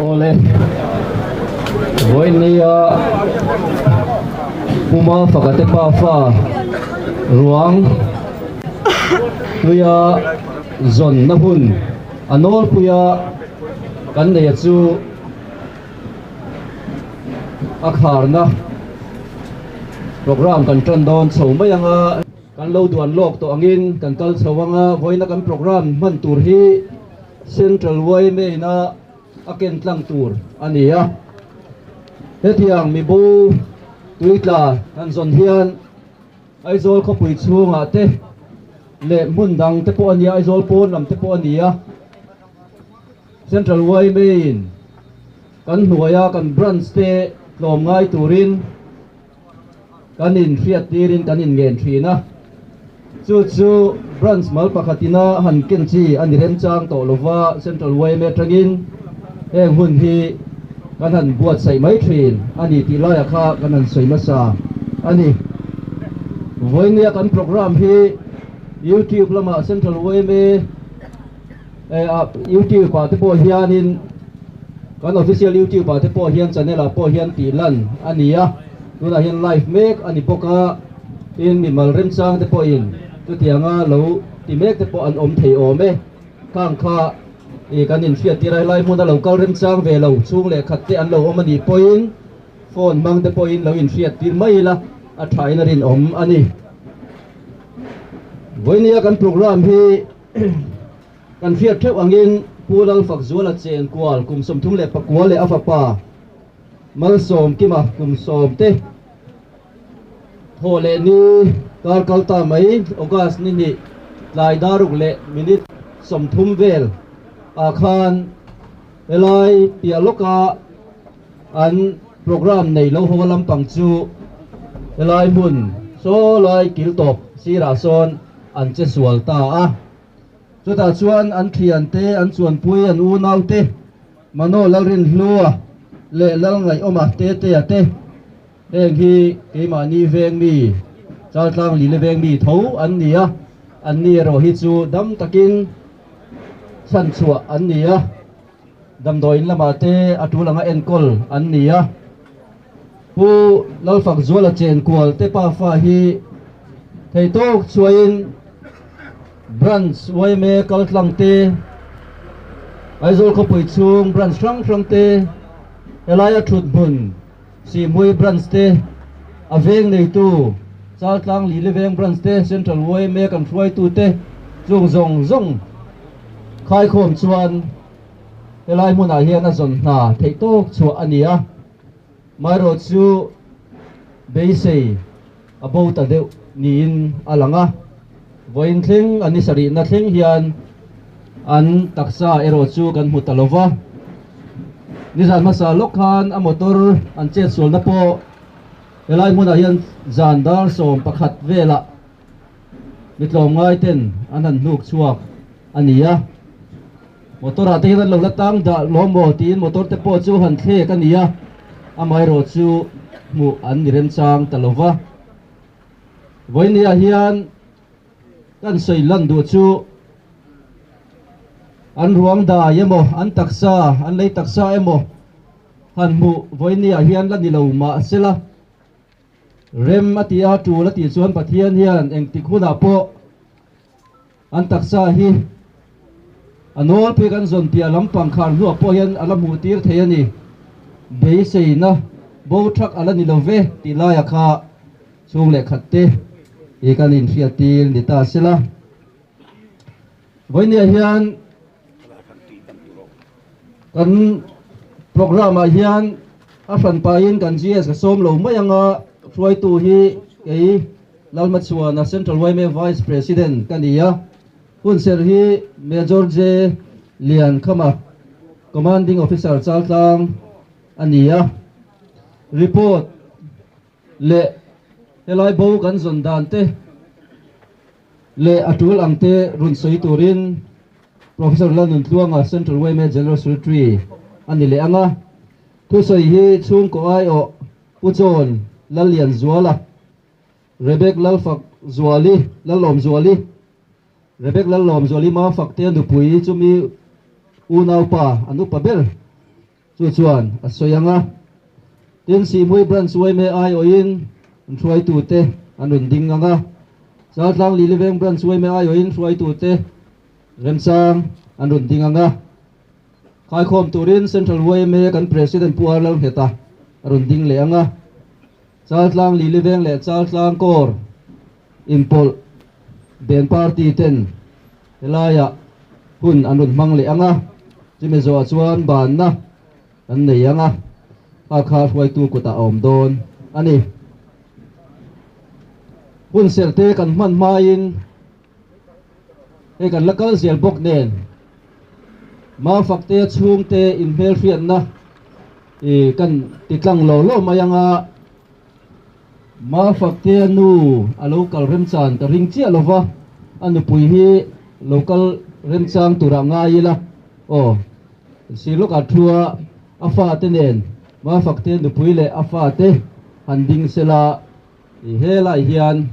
Awle, vawinia Puma Fakate pafa ruang tuia zawnna hun a nawlpuia kan neia chu a kharna program kan tan dawn chho mai anga. Kan lo duan lawk tawh angin kan kal chho anga vawiina kan program hman tur hi Central yma ina a ken tlang tur a ni a. Hetiang mibo tuitla han zawn hian Aizawl khawpui chhungah te leh hmun dang te pawh a ni a, Aizawl pawn lam te pawh a ni a. Central yma in kan hnuaia kan branch te tlawm ngai turin Kan inhriat tirin kan inngen thin a, chu chu branch mal pakhatina han ken chi a ni remchang tawh lova Central yma atangin heng hun hi kan han buatsaih mai thin a ni tih laiah kha kan han sawi hmasa a ni. Vawinia kan program hi YouTube lamah Central yma YouTube ah te pawh hianin kan official YouTube ah te pawh hian channel ah pawh hian tih lan a ni a, tunah hian live mek a ni bawk a, tin mimal remchang te pawhin chutianga lo ti mek te pawh an awm thei awm e, khang kha ih kan inhriat tir a, helai hmuna lo kal remchang ve lo chhung leh khat te an lo awm a nih pawhin phone hmang te pawhin lo inhriat tir mai ila a thain a rinawm a ni. Vawinia kan program hi. Kan hriat theuh angin Pu Lalfakzuala Chenkual kum 39 leh a fapa Malsawmkima kum 10 te thawh leh ni kar kal ta mai August ni hnih tlai daruk leh minute 30 vel ah khan helai piah lawka an program nei lo ho lampang chu helai hmun saw lai kil tawp sirah sawn an che sual ta a. Chutah chuan an thiante, an chuanpui, an unaute, Mano Lalrinhlua leh Lalngaihawma Tetea te, heng hi keimahni veng mi, Chaltlang Lile veng mi tho an ni a, anni erawh hi chu dam takin chhanchhuah an ni a, damdawiin lamah te a tul anga enkawl an ni a. Pu Lalfakzuala Chenkual te pafa hi theitawk chhuahin Branch yma kaltlang te, Aizawl khawpui chhung branch hrang hrang te, helaia thut hmun Sihhmui branch te, a veng neitu Chaltlang Lili Veng branch te, Central yma kan hruaitu te chung zawng zawng khaikhawm chuan helai hmunah hian a zawn hna theih tawk chhuah a ni a, maherawh chu beisei a bo ta deuh niin a lang a, vawiin thleng an ni sarihna thleng hian an taksa erawh chu kan hmu ta lo va, nizan hmasa lawk khan a motor an chetsualna pawh helai hmunah hian zan dar 11 velah Mi tlawmngai ten an han hnuk chhuak a ni a, motor ah te hian an lo la tang dah lawm maw tiin motor te pawh chu han thlek a ni a, amaherawh chu hmuh an ni remchang ta lo va. Vawinia hian kan sawi lan duh chu an ruang dai emaw an taksa an lei taksa emaw han hmuh vawinia hian la ni lo mahsela, Rem a ti a, tul a tih chuan Pathian hian engtik hunah pawh an taksa hi a nawlpui kan zawn piah lampang khar hnuah pawh hian a la hmuh tir thei a ni. Beiseina bo thak a la ni lo ve tih laia kha chhung leh khat te hi kan inhriat tir ni ta sela. Vawinia hian Kan program ah hian a hran pahin kan GS ka sawm lo mai anga hruaitu hi kei Lalhmachhuana Central yma Vice President ka ni a, hunserh hi Major J Liankhama Commanding Officer Chaltlang a ni a, report leh helai bo kan zawn dan te leh a tul ang te rawn sawi turin Professor Lalnuntluanga Central yma General Secretary a ni leh ang a. Thusawi hi chhungkaw aiawh Pu John Lallianzuala, Rebek Lalfak Zuali, Lalawmzuali, Rebek Lalawmzuali Mafaktea nupui chumi unaupa an upa ber. Chu chuan a sawi ang a. Tin, Sihhmui Branch yma aiawhin an hruaitute an rawn ding ang a. Chaltlang Liliveng Branch yma aiawhin hruaitute remchang an rawn ding ang a. Khaikhawm turin Central yma kan President Pu Arlal Ngheta a rawn ding leh ang a. Chaltlang Liliveng leh Chaltlang Corps inpawlh Ben Party ten helaiah hun an rawn hmang leh ang a, chumi zawhah chuan banna an nei ang a, kha kha hruaitu kutah a awm dawn a ni. Hun serh te kan hman hmain hei kan la kal zel bawk nen Mafaktea chhungte inhmelhriatna ih kan ti tlang lo lo mai ang a. Mafaktea nu a lo kal remchan ka ring chiah lova, a nupui hi lo kal remchang turah ngai ila aw. Sir lawkah thua a fate nen Mafaktea nupui leh a fate han ding sela i helai hian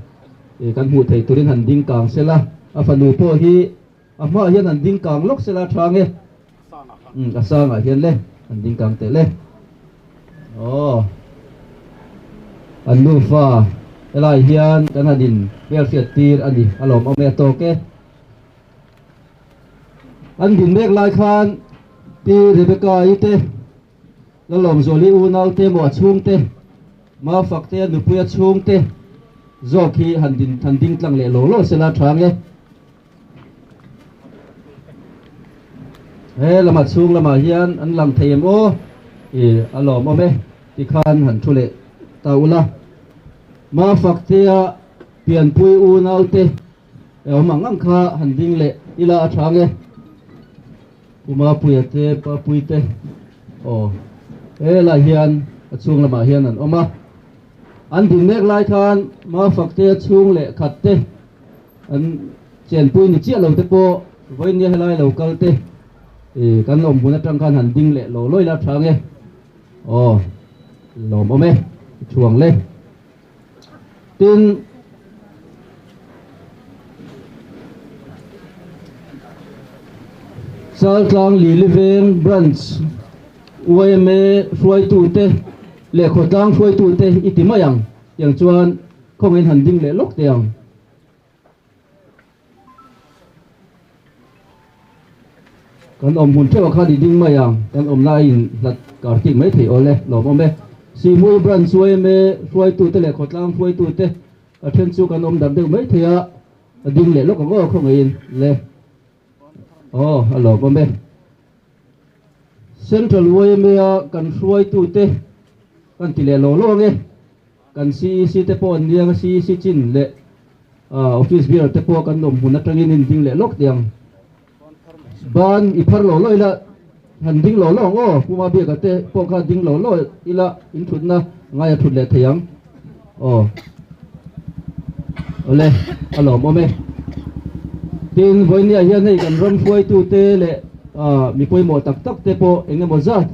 i kan hmuh theih turin han ding kang sela, a fanu pawh hi a hmaah hian han ding kang lawk sela tha nge. Umm a sangah hian le an ding kang teh le. Aw an nufa helai hian kan han in hmel hriat tir a ni a lawm awm e a tawk e. An din mek lai khan Pi Rebecca i te Lalawmzuali unau te maw a chhung te Mafak te a nupui a chhung te zawk hi han din han ding tlang leh lo lo sela tha nge. He lamah chhung lamah hian an lang thei em aw? Ih a lawmawm e tikhan han thu leh ta ula. Mafaktea pianpui unaute awm ang ang kha han ding leh ila a tha nge. Pu Mapuia te Papui te aw helai hian a chhung lamah hian an awm a. An din mek lai khan Mafaktea chhung leh khat te An chenpui ni chiah lo te pawh vawinia helai lo kal te ih kan awm hmun atang khan han ding leh lo lawi la tha nge aw lawm awm e thuang le tin Chaltlang Liliveng Branch yma hruaitu te leh khawtlang hruaitu te i ti mai ang tiang chuan khawngin han ding leh lawk teh ang. Kan awm hmun theuh ah khan i ding mai ang, kan awm lai in hlat kar tik mai thei awl e, lawm awm e. Sihhmui Branch yma hruaitute leh khawtlang hruaitute a then chu kan awm darh deuh mai thei a, a ding leh lawk ang aw khawngaihin le. Aw a lawm awm e. Central yma a kan hruaitute kan ti leh lo lo ang e. Kan CEC te pawh an nia, CEC chin leh office bearer te pawh kan awm hmun atangin in ding leh lawk teh ang. Ban i phar lo lo ila, han ding lo lo ang aw, Pu Mabiaka te pawh kha ding lo lo ila in thutna ngai a thut leh thei ang. Aw. Awle, a lawmawm e. Tin, vawinia hian hei kan ram hruaitute leh mi pawimawh tak tak te pawh eng emaw zat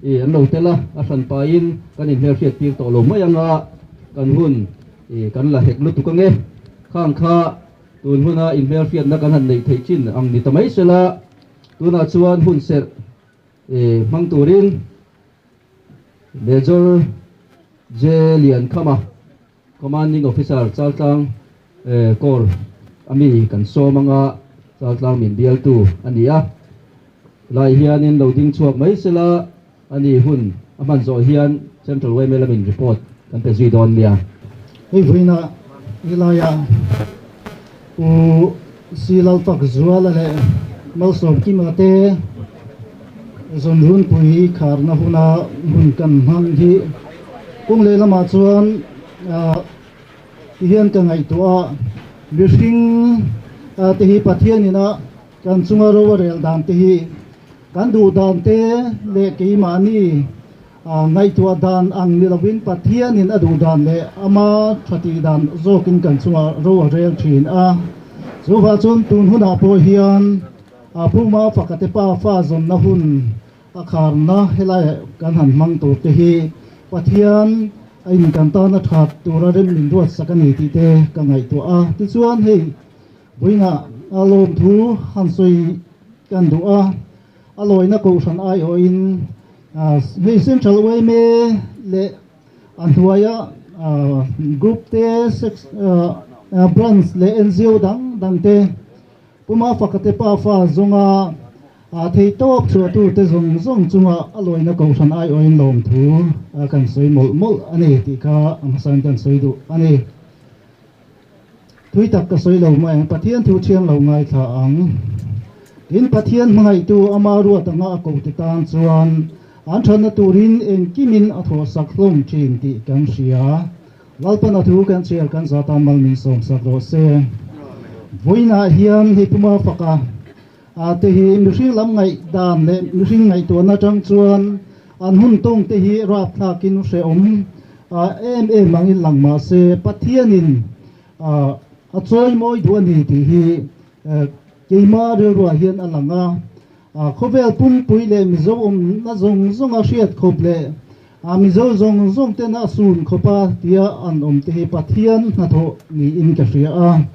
i an lo tel a, a hran pahin kan inhmelhriat tir tawh lo mai ang a, kan hun i kan la hek lutuk ange. Khang kha tun huna inhmelhriatna kan han neih theih chin ang ni ta mai sela, tunah chuan hun serh i hmang turin Major J Liankhama, Commanding Officer Chaltlang Corps a mi kan sawm anga Chaltlang min bialtu a ni a. Lai hianin lo ding chhuak mai sela a ni hun a hman zawh hian Central yma lamin report kan pe zui dawn nia. Hei vawiinah Nilaia Pu Si Lalfak Zuala leh Malsawmkima te Zawnrunpui kharna huna hun kan hmang hi kawng lehlamah chuan tihian ka ngaihtuah a, mihring te hi Pathianin a kan chunga ro a rel dan te hi kan duh dan te leh keimahni ngaihtuah dan ang ni lovin Pathianin a duh dan leh ama tha tih dan zawkin kan chunga ro a rel thin a. Chuvah chuan tun hunah pawh hian A Puma faka te pa fa zawnna hun a kharna helai kan han hmang tur te hi Pathian a in kan tana that tura rem min ruatsak a ni tih te ka ngaihtuah a. Tichuan hei vawiinah a lawmthu han sawi kan duh a, a lawina kohhran aiawhin. Hei Central yma leh a hnuaia group te, branch leh NGO dang dang te Puma Fakate pafa zawnga theihtawp chhuahtute zawng zawng chunga a lawina kohhran aiawhin lawmthu kan sawi mawlh mawlh a ni tih kha a hmasain kan sawi duh a ni. Thui tak ka sawi lo mai ang, Pathian thu thiang lo ngaithla ang. Tin, Pathian hmangaihtu ama ruat anga a kohte tan chuan an thatna turin engkimin a thawhsak hlawm thin tih kan hria. Lalpan a thu kan chhiar kan zat a mal min sawmsak rawh se. Vawiinah hian hei puma faka te hi mihring lam ngaihdan leh mihring ngaihtuahna atang chuan an hun tawng te hi rapthlakin hrehawm em em angin lang mah se Pathianin a chawimawi duh a ni tih hi keima rilruah hian a lang a. Khawvel pumpui leh Mizo awmna zawng zawnga hriat khawp leh Mizo zawng zawng tena a sun khawpa tia an awm te hi Pathian hnathawh niin ka hria a.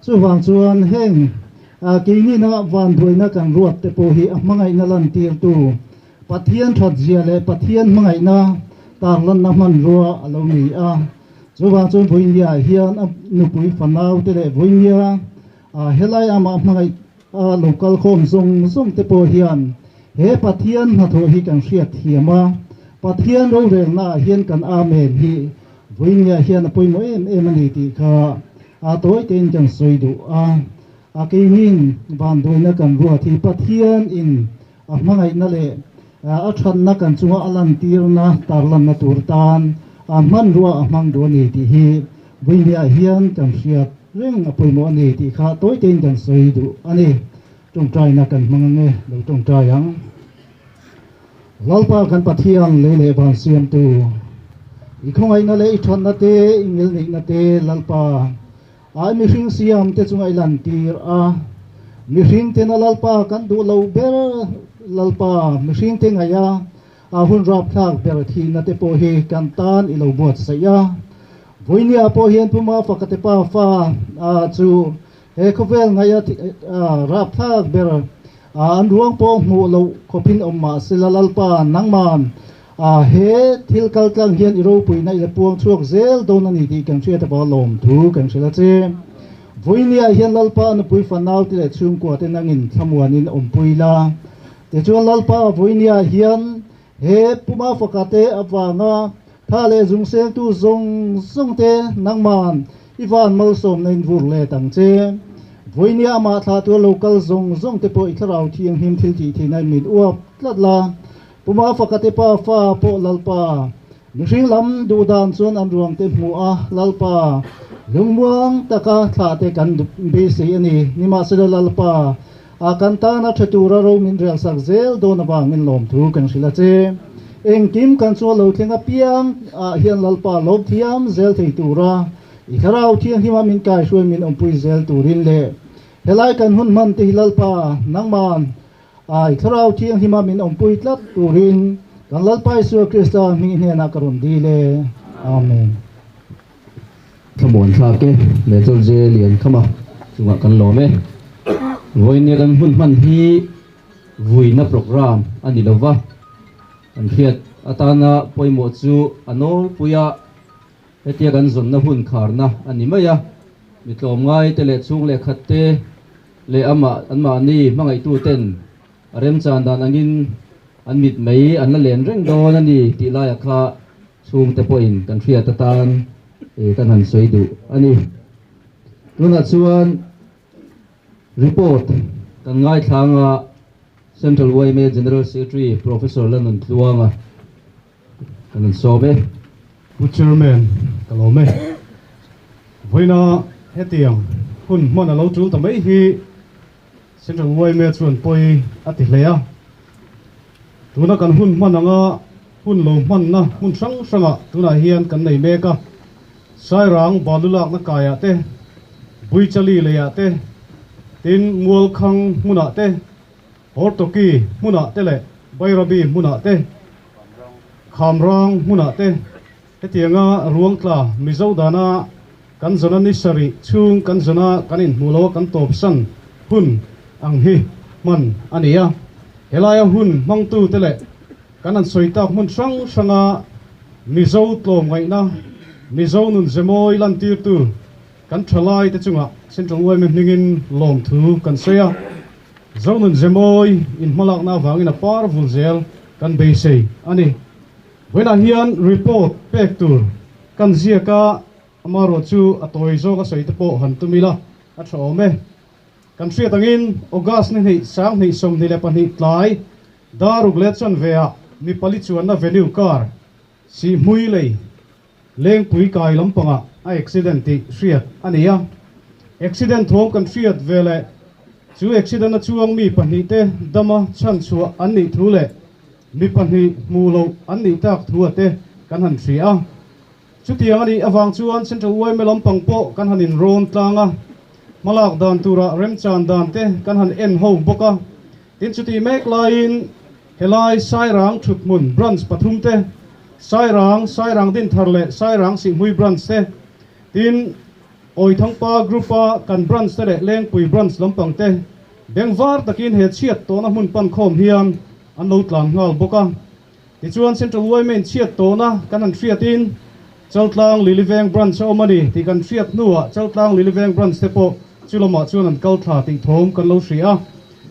Chuvang chuan heng Keinina vanduaina kan ruat te pawh hi a hmangaihna lantirtu Pathian thatzia leh Pathian hmangaihna tarlanna hmanrua a lo ni a. Chuvang chuan Vawinia hian a nupui fanau te leh Vawinia helai amah hmangaih a lo kal khawm zawng zawng te pawh hian he Pathian hnathawh hi kan hriat thiam a, Pathian rorelna ah hian kan Amen hi Vawinia hian a pawimawh em em a ni tih kha a tawi tein kan sawi duh a. A keinin vanduaina kan ruat hi Pathian in a hmangaihna leh a thatna kan chunga a lantirna tarlanna tur tan a hmanrua a hmang duh a ni tih hi Vawinia hian kan hriat reng a pawimawh a ni tih kha tawi tein kan sawi duh a ni. Tawngtaina kan hmang ange, lo tawngtai ang. Lalpa kan Pathian lei leh van siamtu, i khawngaihna leh i thatna te, i ngilneihna te Lalpa, Ai mihring siam te chunga i lantir a, mihring tena Lalpa kan duh lo ber Lalpa mihring te ngaih a, a hun rapthlak ber thihna te pawh hi kan tan i lo buatsaih a. Vawinia pawh hian Pu Mafaka te pa fa chu he khawvel ngaih a rapthlak ber an ruang pawh hmuh loh khawpin awm mah sela Lalpa nangman He thil kal tlang hian i ropuina i la puang chhuak zel dawn a ni tih kan hriat avanga lawmthu kan hrilh a che. Vawinia hian Lalpa a nupui fanau te leh chhungkua te nangin thlamuanin awmpui la. Tichuan Lalpa vawinia hian he Puma faka te avanga tha leh zungsengtu zawng zawng te nangman i van malsawmna in vur let ang che. Vawinia amah thlah tura lo kal zawng zawng te pawh i thlarau thianghlim thil tih theihna in min uap tlat la. Puma fakate pa fa pawh Lalpa mihring lam duh dan chuan an ruang te hmuh a, Lalpa lungmuang taka thlah te kan beisei a ni. Nimahsela Lalpa a kan tana tha tura ro min relsak zel dawn avangin lawmthu kan hrilh a che. Engkim kan chu a lo thleng apiang ah hian Lalpa lawm thiam zel thei tura i thlarau thianghlim a min kaihruai min awmpui zel turin leh helai kan hun hman te hi Lalpa nangman Ai, Thlarau Thianghlima min awmpui tlat turin kan Lalpa Isua Krista hming hnenah ka rawn dil e. Amen. Thlamuan thlak e, Major J Liankhama chungah kan lawm e. Vawinia kan hun hman hi vuina programme a ni lova, kan hriat atana pawimawh chu a nawlpui a, hetia kan zawnna hun kharna a ni mai a, mi tlawmngai te leh chhung leh khat te, leh amah anmahni hmangaihtuten a remchan dan angin an mit mai an la len reng dawn a ni tih laia kha chhungte pawhin kan hriat atan kan han sawi duh a ni. Tunah chuan report kan ngaithlang a, Central yma General Secretary Professor Lanun Tluanga kan han sawm e. Pu Chairman, ka lawm e. Vawiina hetiang hun hman a lo tul ta mai hi Central yma chuan pawi a ti hle a. Tuna kan hun hman anga hun lo hmanna hmun hrang hrangah tunah hian kan nei mek a. Sairang balu lakna kaiah te, Buichali leiah te, tin Mualkhang hmunah te, Hortoki hmunah te leh Bairabi hmunah te, Khamrang hmunah te hetianga ruangtla Mizo dana kan zawna ni sarih chhung kan zawna kan inhmuh loa kan tawpsan hun ang hi hman a ni a. Helaia hun hmangtute leh. Kan han sawi tak hmun hrang hranga Mizo tlawmngaihna, Mizo nun zemawi lantirtu kan thalai te chungah Central yma hmingin lawmthu kan sawi a. Zo nun zemawi in hmalakna avangin a par vul zel kan beisei a ni. Vawiinah hian report pek tur kan ziak a, amaherawh chu a tawi zawk a sawi te pawh han tum ila a tha awm e. Kan hriat angin August ni hnih 2022 tlai Daruk leh chanve ah mi pali chuanna venue car Sihhmui lei Lengpui kai lampangah a accident tih hriat a ni a. Accident thawm kan hriat ve leh chu accident a chuang mi pahnihte dama chhanchhuah an nih thu leh mi pahnih hmuh loh an nih tak thu a te kan han hria a. Chutiang a nih avang chuan Central yma lampang pawh kan han inrawn tlang a, hmalak dan turah remchan dan te kan han en ho bawk a. Tin chutih mek laiin helai Sairang thuthmun branch pathum te, Sairang, Sairang Dinthar leh Sairang Sihhmui branch te, tin Awithangpa group a kan branch te leh Lengpui branch lampang te bengvar takin he chhiat tawhna hmun pan khawm hian an lo tlan nghal bawk a. Tichuan Central yma in chhiat tawhna kan han hriatin Chaltlang Liliveng branch a awm a ni tih kan hriat hnuah Chaltlang Liliveng branch te pawh chu lamah chuan an kal thla tih thawm kan lo hria a.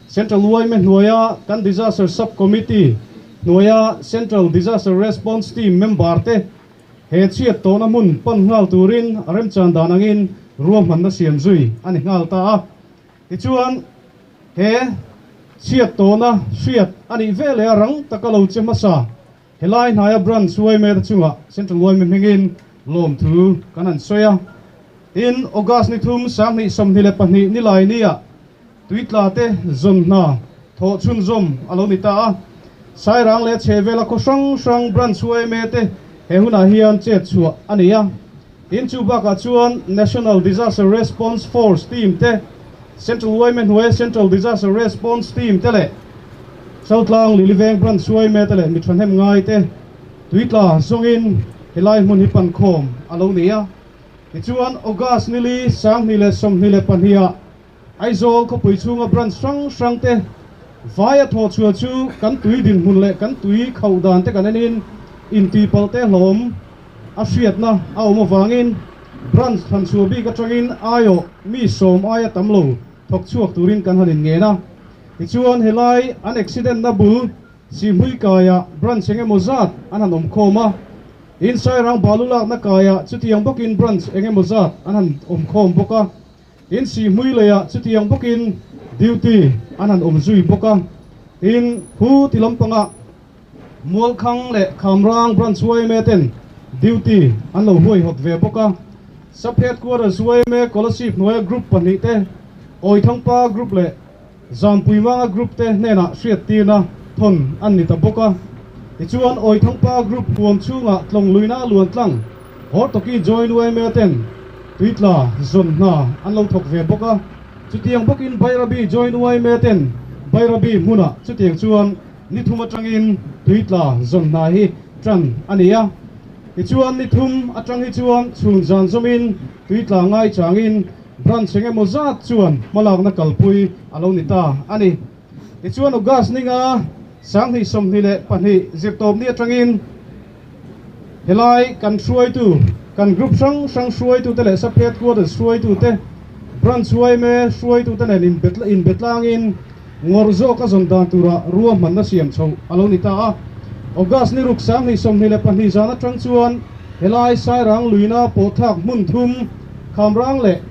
Central yma hnuaia kan Disaster Sub Committee hnuaia Central Disaster Response Team member te he chhiat tawhna hmun pan nghal turin a remchan dan angin ruahmanna siam zui a ni nghal ta a. Tichuan, he chhiat tawhna hriat a nih ve leh a rang taka lo che hmasa helai hnaia branch yma te chungah Central yma hmingin lawmthu kan han sawi a. Tin, August ni thum 2022 nilai nia tuitla te zawn hna thawh chhunzawm a lo ni ta a. Sairang leh chhehvela khaw hrang hrang branch yma te he hunah hian chet chhuah a ni a. Tin chu bakah chuan National Disaster Response Force team te, Central yma hnuaia Central Disaster Response Team te leh Chaltlang Liliveng Branch yma te leh mi thahnem ngai te tuitla zawngin helai hmun hi pan khawm a lo ni a. Tichuan August nili 2022 ah Aizawl khawpui chhunga branch hrang hrang te vaia thawh chhuah chu kan tui dinhmun leh kan tui khauh dan te kan enin intihpalh te hlawm a hriatna a awm avangin branch thlan chhuah bik atangin aiawh mi sawm aia tam lo thawk chhuak turin kan han inngen a. Tichuan helai an accident na bul Sihhmui kaiah branch eng emaw zat an han awm khawm a, tin Sairang balu lakna kaiah chutiang bawkin branch eng emaw zat an han awm khawm bawk a. Tin Sihhmui leiah chutiang bawkin duty an han awm zui bawk a, tin khu ti lampangah Mualkhang leh Khamrang branch yma ten duty an lo huaihawt ve bawk a. Sub Headquarters yma Kolasib hnuaia group pahnih te, Awithangpa group leh Zanpuimanga group te hnenah hriattirna thawn an ni ta bawk a. Tichuan Awithangpa group huam chhungah tlawng luina a luan tlang Hortoki Joint yma ten tuitla zawn hna an lo thawk ve bawk a. Chutiang bawkin Bairabi Joint yma ten Bairabi hmunah chutiang chuan ni thum atangin tuitla zawn hna hi tan a ni a. Tichuan ni thum atang hi chuan chhun zan zawmin tuitla ngai changin Branch eng emaw zat chuan hmalakna kalpui a lo ni ta a ni. Tichuan August ninga 2022 zirtawpni atangin helai kan hruaitu, kan group hrang hrang hruaitute leh sub headquarters hruaitute, branch yma hruaitute nen inbetlangin ngawrh zawk a zawn dan tura ruahmanna siam chhoh a lo ni ta a. August ni ruk 2022 zan atang chuan helai Sairang luina pawhthlak hmun thum, Khamrang leh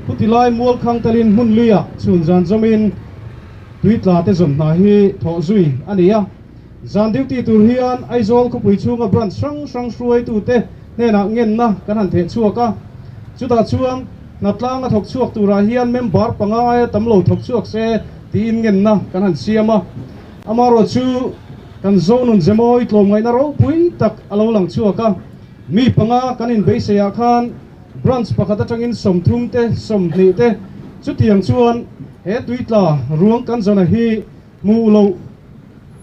Khutilai Mualkhang telin hmun luiah chhun zan zawmin tuitla te zawn hna hi thawh zui a ni a. Zan duty tur hian Aizawl khawpui chhunga branch hrang hrang hruaitute hnenah ngenna kan han theh chhuak a. Chutah chuan hnatlang a thawk chhuak turah hian member panga aia tam lo thawk chhuak se tiin ngenna kan han siam a. Amaherawh chu kan Zonun Zemawi tlawmngaihna ropui tak a lo lang chhuak a. Mi panga kan inbeiseiah khan Branch pakhat atangin 30 te, 20 te chutiang chuan he tuitla ruang kan zawna hi hmuh loh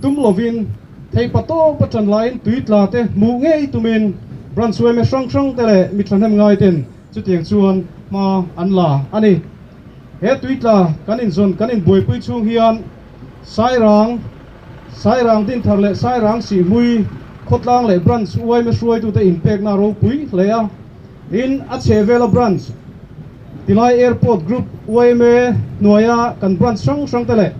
tum lovin theihpa tawp a tan laiin tuitla te hmuh ngei tumin branch yma hrang hrang te leh mi thahnem ngai ten chutiang chuan hma an la a ni. He tuitla kan inzawn kan inbuaipui chhung hian Sairang. Sairang Dinthar leh Sairang Sihhmui khawtlang leh Branch yma hruaitute inpekna a ropui hle a, tin a chhehvela Branch Tilai Airport Group yma hnuaia kan Branch hrang hrangte leh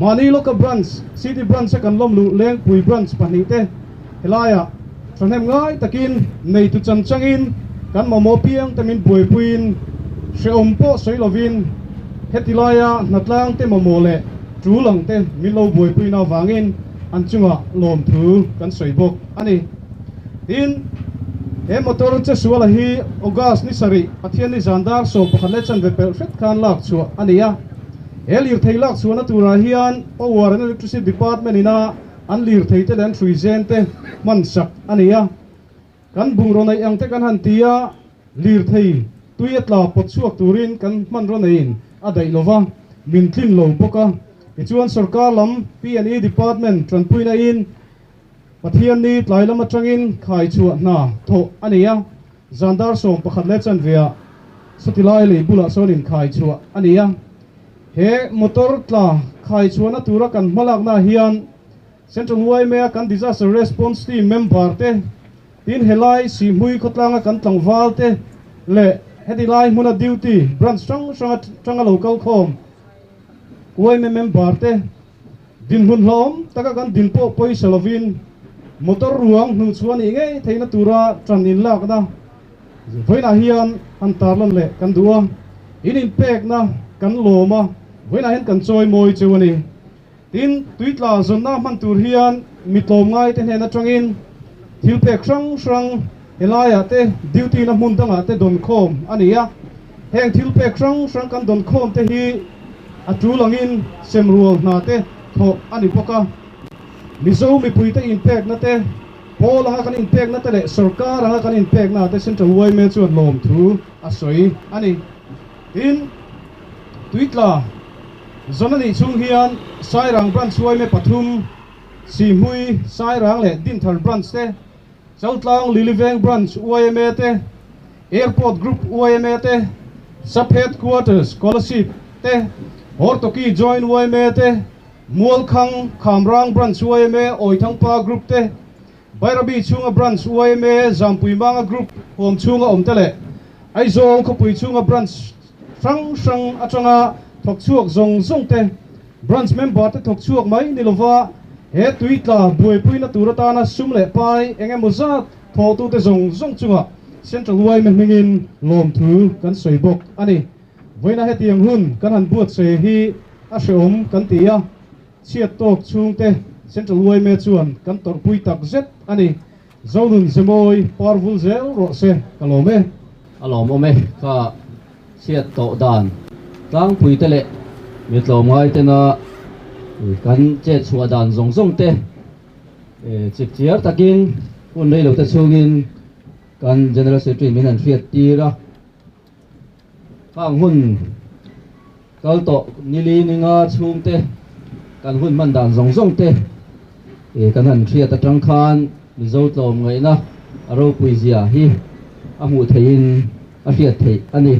mahni lawka Branch City Branch a kan lawmluh Lengpui Branch pahnihte helaiah thahnem ngai takin neitu chan changin kan mamawh piangte min buaipuiin hrehawm pawh sawi lovin heti laia hnatlangte mamawh leh tul angte min lo buaipuina avangin an chungah lawmthu kan sawi bawk a ni. Tin, he motor che suala hi August ni sarih Pathianni zan dar 11 leh chanve pelh hret khan lak chhuah a ni a. He lirthei lak chhuahna turah hian Power and Electricity Department ina an lirthei te leh an hrui zen te hman sak a ni a. Kan bungraw neih ang te kan han ti a, lirthei tui a tla pawt chhuak turin kan hmanraw neiin a daih lo va, min tlin lo bawk a. Tichuan sorkar lam P&E Department tanpuina in Pathianni tlai lam atangin khai chhuah hna thawh a ni a, zan dar 11 leh chanveah sawtilai lei bulah sawn inkhai chhuah a ni a. He motor tla khai chhuahna tura kan hmalaknaah hian Central yma kan Disaster Response Team member te, tin helai Sihhmui khawtlanga kan tlangval te leh heti lai hmuna duty branch hrang hrang atanga lo kal khawm yma member te dinhmun hlawm taka kan din pawh pawisa lovin motor ruang hnuh chhuah nih ngei theihna tura tan inlakna vawiinah hian han tarlan leh kan duh a, in inpekna kan lawm a, vawiinah hian kan chawi mawi cheu a ni. Tin, tuitla zawnna hman tur hian mi tlawmngai te hnen atangin thil pek hrang hrang helaiah te duty na hmun dangah te dawn khawm a ni a. Heng thil pek hrang hrang kan dawn khawm te hi a tul angin semrual hna te thawh a ni bawk a. Mizo mipui te inpekna te, pawl anga kan inpekna te leh sorkar anga kan inpekna te Central yma chuan lawmthu a sawi a ni. Tin, tuitla zawn a nih chhung hian Sairang Branch yma pathum, Sihhmui, Sairang leh Dinthar Branch te, Chaltlang Liliveng Branch yma te, Airport Group yma te, Sub Headquarters Kolasib te, Hortoki Joint yma te, Mualkhang Khamrang Branch yma Awithangpa Group te, Bairabi chhunga Branch yma Zampuimanga Group huam chhunga awm te leh Aizawl khawpui chhunga Branch hrang hrang atanga thawk chhuak zawng zawng te, Branch member te thawk chhuak mai ni lova he tuitla buaipuina tur atana sum leh pai eng emaw zat thawhtute zawng zawng chungah Central yma hmingin lawmthu kan sawi bawk a ni. Vawiina hetiang hun kan han buatsawi hi a hrehawm kan ti a, chhiat tawk chhungte Central yma chuan kan tawrhpui tak zet a ni. Zonun Zemawi parvul zel rawh se ka lawm e. A lawmawm e kha chhiat tawh dan tlangpui te leh mi tlawmngai tena kan chet chhuah dan zawng zawng te chip chiar takin hun rei lo te chhungin kan General Secretary min han hriat tir a. Khang hun kal tawh nili ninga chhungte kan hun hman dan zawng zawng te kan han hriat atang khan Mizo tlawm ngaihna a ropui zia hi a hmuh theihin a hriat theih a ni.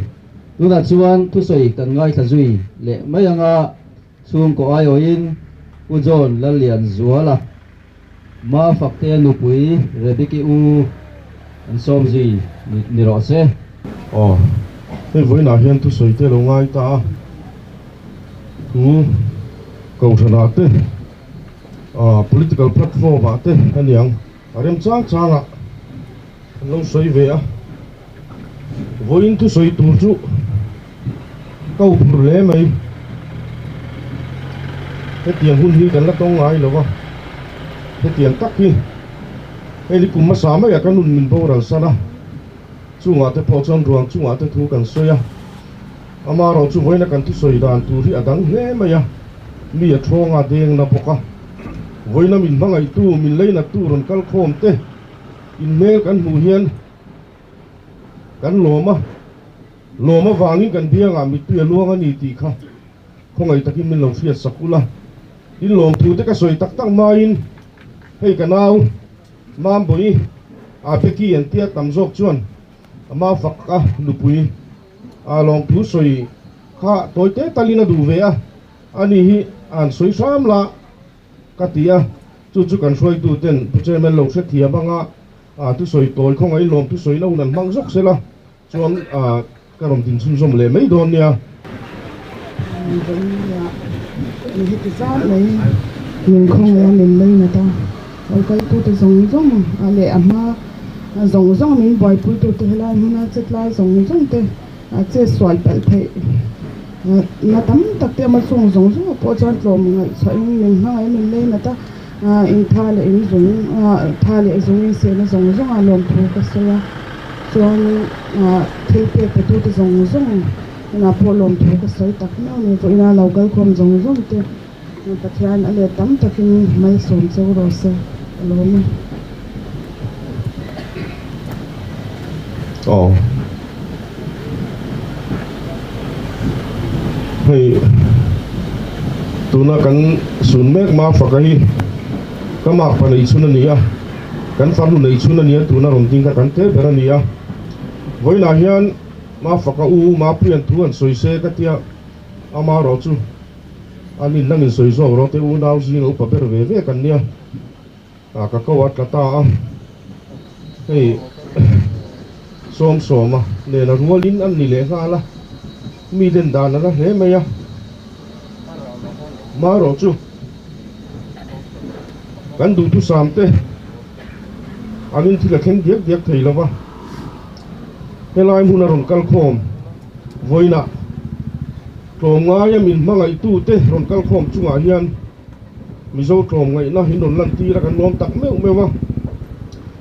Tunah chuan thusawi kan ngaithla zui leh mai anga chhungkaw aiawhin Pu John Lallianzuala Ma Faktea nupui Rebeki u an sawm zui ni rawh se. Aw, hei vawiinah hian thusawi te lo ngai ta a, thu kohhranah te, political platform ah te a niang a rem chang changah an lo sawi ve a, vawiin thusawi tur chu ka uphur hle mai. Hetiang hun hi kan la tawng ngai lo va, hetiang tak hi hei ni kum hmasa maiah ka nun min boral san a, chungah te pawh chuan ruang chungah te thu kan sawi a, amaherawh chu vawiina kan thusawi dan tur hi a dang hle mai a, mi a thawnga deng na bawk a, vawiina min hmangaihtu min leinattu rawn kal khawm te inhmel kan hmuh hian kan lawm a, lawm avangin kan biangah mittui a luang a ni tih kha khawngaih takin min lo hriat sak ula. In lawmthu te ka sawi tak tak hmain hei ka nau Mambawi a Becky an tia tam zawk chuan ama fak a nupui a lawmthu sawi kha tawi te talin a duh ve a, ani hi an sawi hram la. ka ti a, chu chu kan hruaituten Pu Chairman lo hrethiam anga thusawi tawi khawngaih lawm thusawi lo nan hmang zawk sela chuan ka rawn din chhunzawm leh mai dawn nia. Vawiin heti zat mai min khawngaih a min leinat a, lo kaltute zawng zawng leh a hma zawng zawng min buaipuitute helai hmuna chetlai zawng zawng te a che sual palh theih na tam tak te awm a, chung zawng zawng ah pawh chuan tlawm ngaihchhuahin min hmangaih a min leinat a, in tha leh in zung tha leh zung in sehna zawng zawng ah lawmthu ka sawi a, chuan thil pek pe tu te zawng zawng inah pawh lawmthu ka sawi tak meuh a ni, vawiin a lo kal khawm zawng zawng te Pathian a let tam takin malsawm cheu rawh se ka lawm e. Aw hei tuna kan sun mek ma faka hi ka makpa nei chhun a ni a kan farnu nei chhun a ni a tuna rawn ding kha kan tel ber a ni a vawiinah hian ma faka u mapuian thu an sawi se ka tia amaherawh chu an inlangin sawi zawk rawh te unau zinga upa ber ve ve kan nia. Ah ka ko a tla ta a, hei sawm sawma nena rualin an ni leh nghal a, mi den dan a la hle mai a, marawh chu kan duhthusam te angin thil a thleng diak diak thei lo va, helai hmun a rawn kal khawm vawiinah tlawmngaia min hmangaihtute rawn kal khawm chungah hian. Mizo tlawmngaihna hi rawn lantir a kan lawm tak meuh meuh a,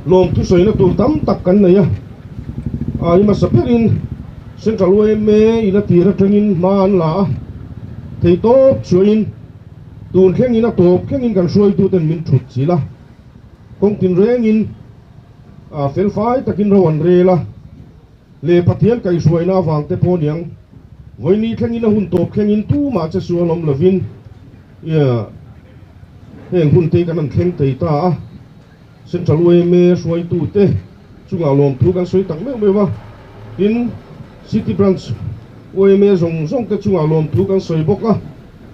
lawm thusawina tur tam tak kan nei a, a i hmasa berin Central yma in a tir atangin hma an la a, theitawp chhuahin tun thlengin a tawp thlengin kan hruaituten min thut chilh a, kawng tinrengin felfai takin ro an rel a. Leh Pathian kaihhruaina avang te pawh niang, vawiini thlengin a hun tawp thlengin tumah che sual awm lovin heng hun te kan han thleng thei ta a. Central yma hruaitute chungah lawmthu kan sawi tak meuh meuh a, tin City Branch yma zawng zawng te chungah lawmthu kan sawi bawk a.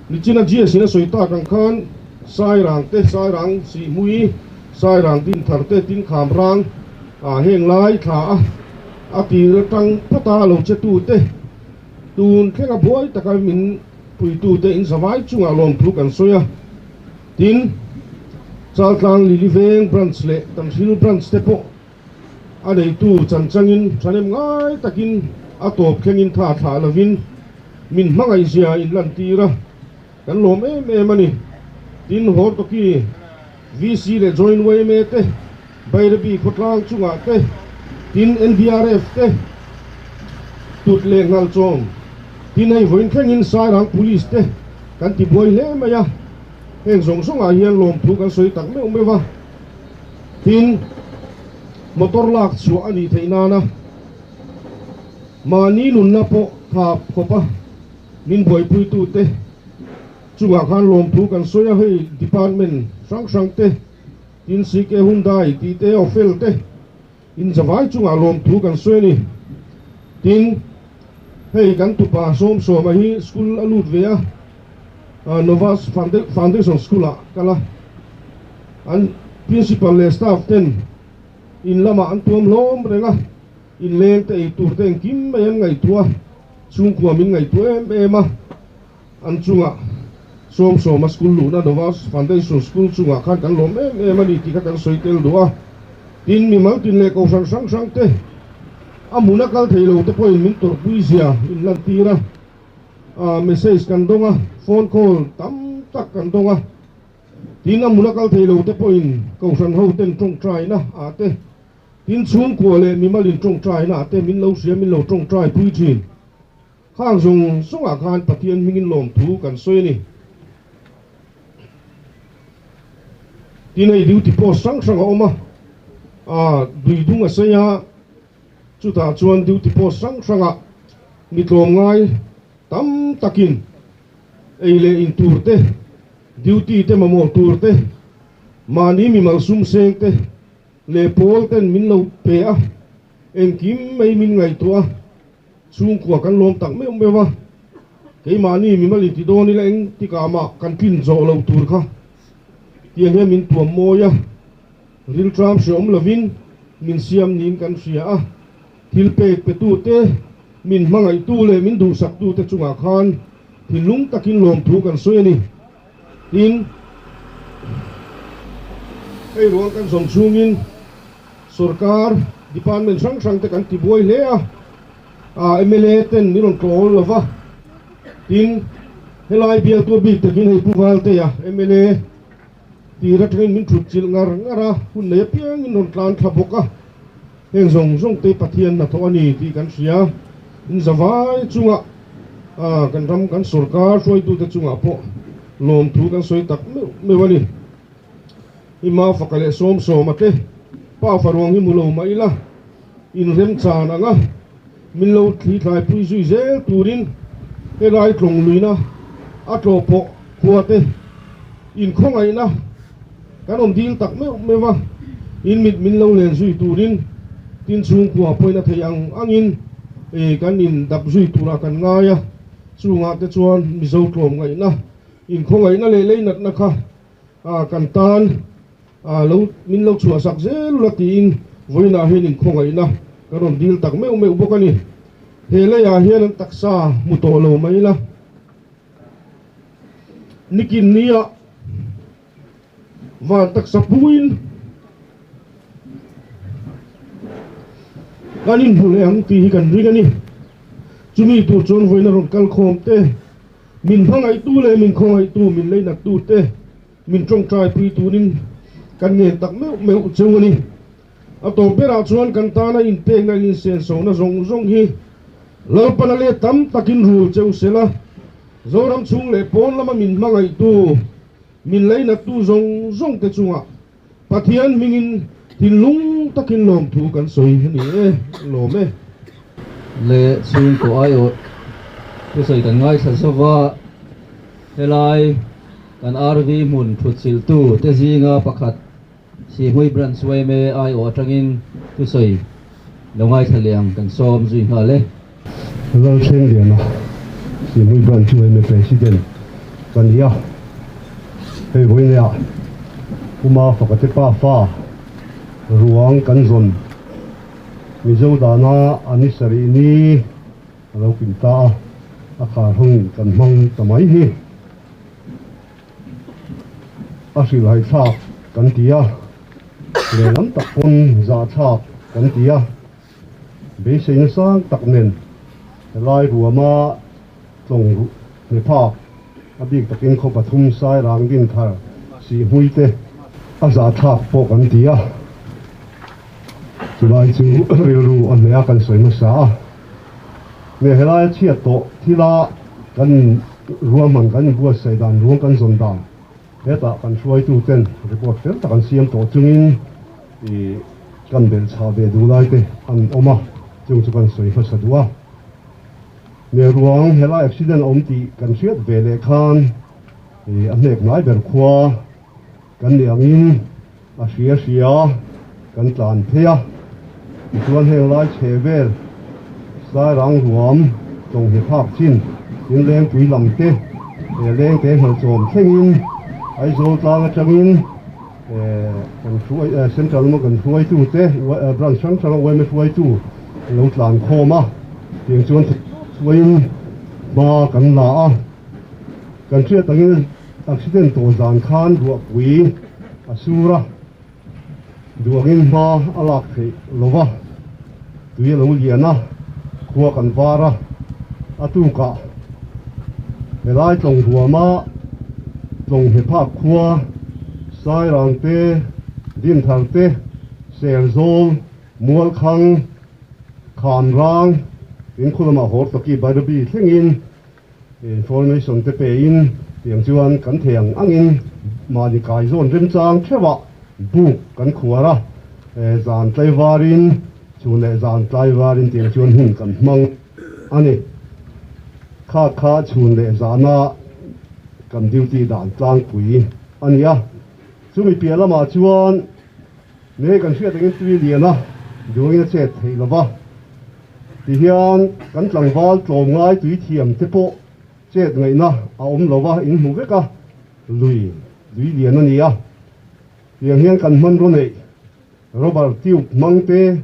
Nichina GS in a sawi tak ang khan Sairang te, Sairang Sihmui, Sairang Dinthar te, tin Khamrang, Ah heng lai thla a a tir atang phawt a lo che tute tun thlenga buai taka min puitute in zavai chungah lawmthu kan sawi a, tin Chaltlang Lily Veng Branch leh Tanhril Branch te pawh a neitu chanchangin thahnem ngai takin a tawp thlengin tha thlah lovin min hmangaihzia in lantir a, kan lawm em em a ni. Tin Hortoki VC leh Joint yma te Bairabi khawtlang chungah te, tin NDRF te tut leh nghal chawm, tin hei vawiin thlengin Sairang Police te kan ti buai hle mai a, heng zawng zawngah hian lawmthu kan sawi tak meuh meuh a, tin motor lak chhuah a nih theih nana mahni nunna pawh thap khawp a min buaipuitute chungah khan lawmthu kan sawi a, hei department hrang hrang te. Tin CK Hyundai tih te Ofel te in zavai chungah lawmthu kan sawi a ni. Tin, hei kan tupa Sawmsawma hi school a lut ve a, Novas Foundation School ah kal a, an principal leh staff ten in lamah an tuam hlawm reng a, inleng te ei tur te engkim mai an ngaihtuah a, chhungkua min ngaihtuah em em a. An chungah Sawmsawma school luhna Novas Foundation School chungah khan kan lawm em em a ni tih kha kan sawi tel duh a. Tin, mimal tin leh kohhran hrang hrang te a hmuna kal thei lo te pawhin min tawrhpui zia in lantir a. Message kan dawng a, phone call tam tak kan dawng a. Tin, a hmuna kal thei lo te pawhin kohhran ho ten tawngtaina ah te, tin chhungkua leh mimal in tawngtaina ah te min lo hria min lo tawngtai pui thin. Khang zawng zawngah khan Pathian hmingin lawmthu kan sawi a ni. Tin hei duty post hrang hrang a awm a, ah Duidung a sawi a, chutah chuan duty post hrang hrangah mi tlawmngai tam takin ei leh in tur te, duty te mamawh tur te, mahni mimal sum seng te leh pawl ten min lo pe a, engkim mai min ngaihtuah a. Chhungkua kan lawm tak meuh meuh a, keimahni mimal inti dawn ila eng tikah mah kan tlin zawh lo tur kha. Tiang hian min tuam mawi a, rilṭam hreawm lovin min siam niin kan hria a. Thil pek petute, min hmangaihtu leh min duhsaktute chungah khan thinlung takin lawmthu kan sawi a ni. Tin, hei ruang kan zawm chhungin sorkar department hrang hrangte kan tibuai hle a, mla ten min rawn tlawng lo va. Tin, helai bialtu bik takin hei Pu Valtea mla tir atangin min thut chilh ngar ngar a, hun nei apiangin rawn tlan thla bawk a. Heng zawng zawng te Pathian hnathawh a ni tih kan hria. In zavai chungah kan ram kan sorkar hruaitute chungah pawh lawmthu kan sawi tak meuh meuh a ni. I ma faka leh sawm sawma te pa faruang hi mu lo mah ila inremchan ang a, min lo thli thlaipui zui zel turin helai tlawng luina a tlawh pawh khua te inkhawngaihna kan awm dil tak meuh meuh a, in mit min lo len zui turin tin chhungkua pawhin a thei ang angin kan in dap zui turah kan ngai a, chungah te chuan Mizo tlawmngaihna inkhawngaihna leh leinatna kha kan tan lo min lo chhuahsak zel ula tiin vawiinah hian inkhawngaihna kan rawn dil tak meuh meuh bawk a ni. He leiah hian an taksa hmu tawh lo mai ila. Nikin nia van taksa puin kan inhmu leh ang tih hi kan ring a ni. Chumi tur chuan vawiin a rawn kal khawm te, min hmangaihtu leh min khawngaihtu, min leinattu te, min tawngtaipui turin kan ngen tak meuh meuh cheu a ni. A tawp berah chuan kan tana inpekna insensohna zawng zawng hi Lalpana leh tam takin rul cheu sela, Zoram chhung leh pawn lama min hmangaihtu, min leinattu zawng zawng te chungah Pathian hmingin thinlung takin lawmthu kan sawi a ni e, lawm e. Leh chhungkaw aiawh thusawi kan ngaithla zova, helai kan RV hmun thutchilhtu te zinga pakhat Sihmui Branch yma aiawh atangin thusawi lo ngaithla leh ang kan sawm zui nghal e. Lalthengliana, Sihmui Branch yma President ka ni a, hei vawineah Puma Fakate pa fa ruang kan zawn Mizo dana a ni sarih ni a lo kim ta a, a khar hawngin kan hmang ta mai hi. A hrilhai thlak kan ti a, lehlam tak pawn zah thlak kan ti a, beiseina sang tak nen helai ruama tlawng ruh hne phak a bik takin khaw pathum sairang din thar sihhmui te a zah thlak pawh kan ti a, chulai chu rilru a hneh a kan sawi hmasa a. Nge helai a chhiat tawh thila kan ruahman kan inbuatsaih dan ruang kan zawn dan hetah kan hruaitu ten report fel tak an siam tawh chungin ih kan belh chhah ve duh lai te an awm a, chung chu kan sawi hmasa duh a. Nge ruang helai accident a awm tih kan hriat ve leh khan ih a hnek hnai ber khua kan nih angin a hria hria kan tlan phei a, tichuan heng lai chhe vel Sairang ruam tawnghe phak chin tin lengpui lam te he lengte hnalchawm thlengin Aizawl tlang atangin kan hruai Central lama kan hruaitu te branch hrang hranga yma hruaitu lo tlan khawm a, tiang chuan hruaiin hma kan la a. Kan hriat angin accident tawh zan khan ruahpui a sur a, duh angin hma a lak theih lo va, tui a lo lian a, khua kan var a, a tukah helai tlawng ruama tlawng hne phak khua Sairang te, Dinthar te, Serzawl, Mualkhang, Khanrang, Inkhulama Hortoki Bairabi thlengin Information te pein tiang chuan kan thei ang angin mahni kaizawn remchang theuhah buk kan khuar a, zan tlaivarin chhun leh zan tlaivarin tiang chuan hun kan hmang a ni. Kha kha chhun leh zana kan duty dan tlangpui a ni a, chumi piah lamah chuan nge kan hriat angin tui lian a duangin a chet theih lova. Tihian kan tlangval tlawmngai tui thiam te pawh chet ngaihna a awm lo va, in hmu vek a, lui, lui lian a ni a. Tiang hian kan hmanraw neih rubber tube hmang te,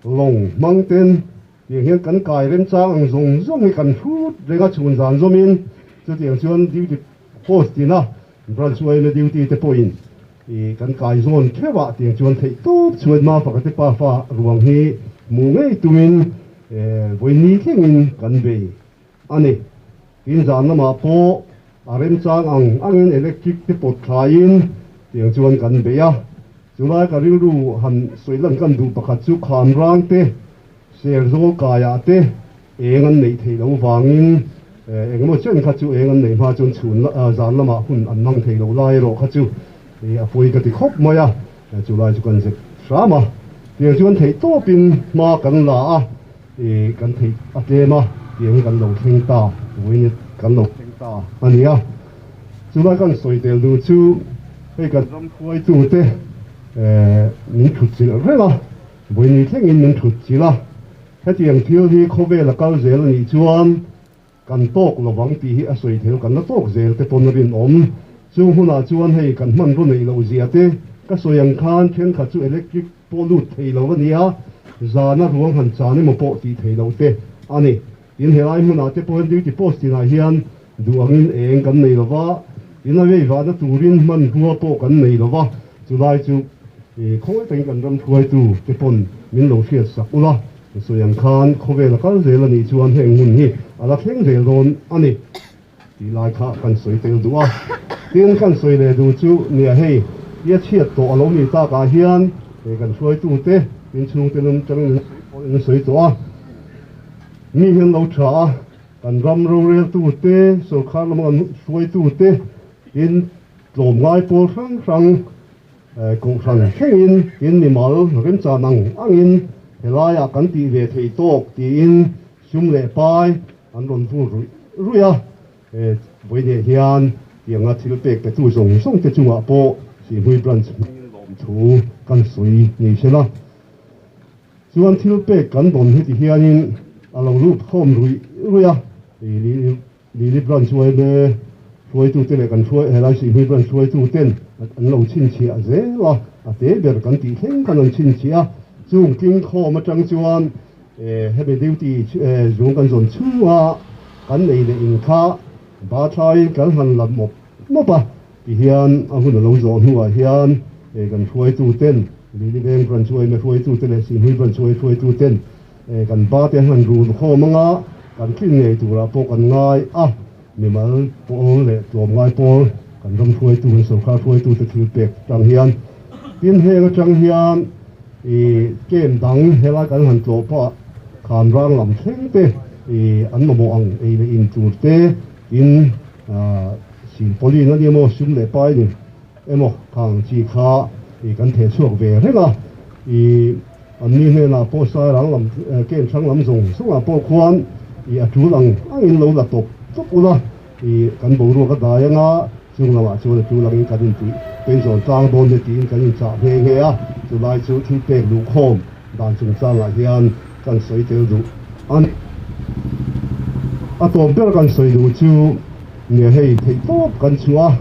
lawng hmang ten tiang hian kan kai remchang ang zawng zawng hi kan hrut reng a chhun zan zawmin chutiang chuan duty post tina branch yma duty te pawhin ih kan kai zawn theuh ah tiang chuan theih tawp chhuat ma pakhat te pafa ruang hi hmuh ngei tumin eh vawi thlengin kan bei a ni. Tin zan lamah pawh a remchang ang angin electric te pawt thlaiin tiang chuan kan bei a. Chulai ka rilru han sawi lan kan duh pakhat chu khan rang te, ser zawl kaiah te eng an neih theih loh vangin engemaw chen kha chu eng an neih hma chuan chhun zan lamah hun an hmang thei lo lai erawh kha chu a pawi ka ti khawp mai a. Chulai chu kan zep hram a. Tiang chuan theih tawpin hma kan la a. I kan theih a tlem a, tiang hi kan lo thleng ta, vawiin kan lo thleng ta a ni a. Chulai kan sawi tel duh chu hei kan ram hruaitute min thut chilh reng a, vawiin thlengin min thut chilh a. Hetiang thil hi khawvel a kal zel a nih chuan kan tawk lovang tih hi a sawi thei lo, kan la tawk zel te pawn a rinawm. Chung hunah chuan hei kan hmanraw neih loh zia te ka sawi ang khan thenkhat chu electric pawh lut thei lo a ni a, zana ruang han chan emaw pawh tih thei lo te a ni. Tin helai hmunah te pawh hian duty post tinah hian duh angin eng kan nei lo va, tin a vei vahna turin hmanrua pawh kan nei lo va, chulai chu khawi takin kan ram hruaitu te pawn min lo hriat sak ula. Sawi ang khan khawvel a kal zel a nih chuan heng hun hi a la thleng zel dawn a ni tih lai kha kan sawi tel duh a. Tin, kan sawi leh duh chu nia hei i a chhiat tawh a lo nih takah hian hei kan hruaitute tin chhungte lum tangin an sawi pawh in sawi tawh a. Mi hian lo tha a, kan ram roreltute, sorkar lama kan hruaitute tin tlawmngai pawl hrang hrang Kohhran thlengin tin mimal remchan ang angin helaiah kan tih ve thei tawk tiin sum leh pai an rawn vur ruih ruih a. Vawiinah hian tianga thil pek petu zawng zawng te chungah pawh Sihhmui Branch hming lawmthu kan sawi ni sela. Chuan thil pek kan dawn heti hianin a lo lut khawm ruih ruih a. Lili Branch yma hruaitute leh kan hruai helai Sihhmui Branch hruaituten an lo chhinchhiah zel a, a te ber kan tih thleng khan an chhinchhiah a. Chung tlingkhawm atang chuan hemi duty zung kan zawn chhunga kan nei leh in kha bathlaiin kan han la mawp mawp a, tihian a hun a lo zawh hnuah hian kan hruaituten Lili Veng Branch yma hruaitute leh Sihhmui Branch yma hruaituten Kan ba te han rul khawm anga kan tlin ngei turah pawh kan ngai a, mimal pawl leh tlawmngai pawl kan ram hruaitu kan sorkar hruaitute thil pek atang hian tin heng atang hian ih camp dang helai kan han tlawh pawh khan rang lam thleng te ih an mamawh ang ei leh in tur te tin ah silpauline a ni emaw sum leh pai ni emaw khang chi kha ih kan theh chhuak ve reng a ih. Anni hnenah pawh Sairang lam camp hrang lam zawng zawngah pawh khuan ih a tul ang angin lo la tawp tawp ula ih kan boruak a dai anga chung lamah chuan a tul angin kan intih penzawn tlang dawn nia tiin kan inchah nghe nghe a, chulai chu thil pek luh khawm dan chungchangah hian kan sawi tel duh a ni. A tawp ber kan sawi duh chu nia hei theihtawp kan chhuah a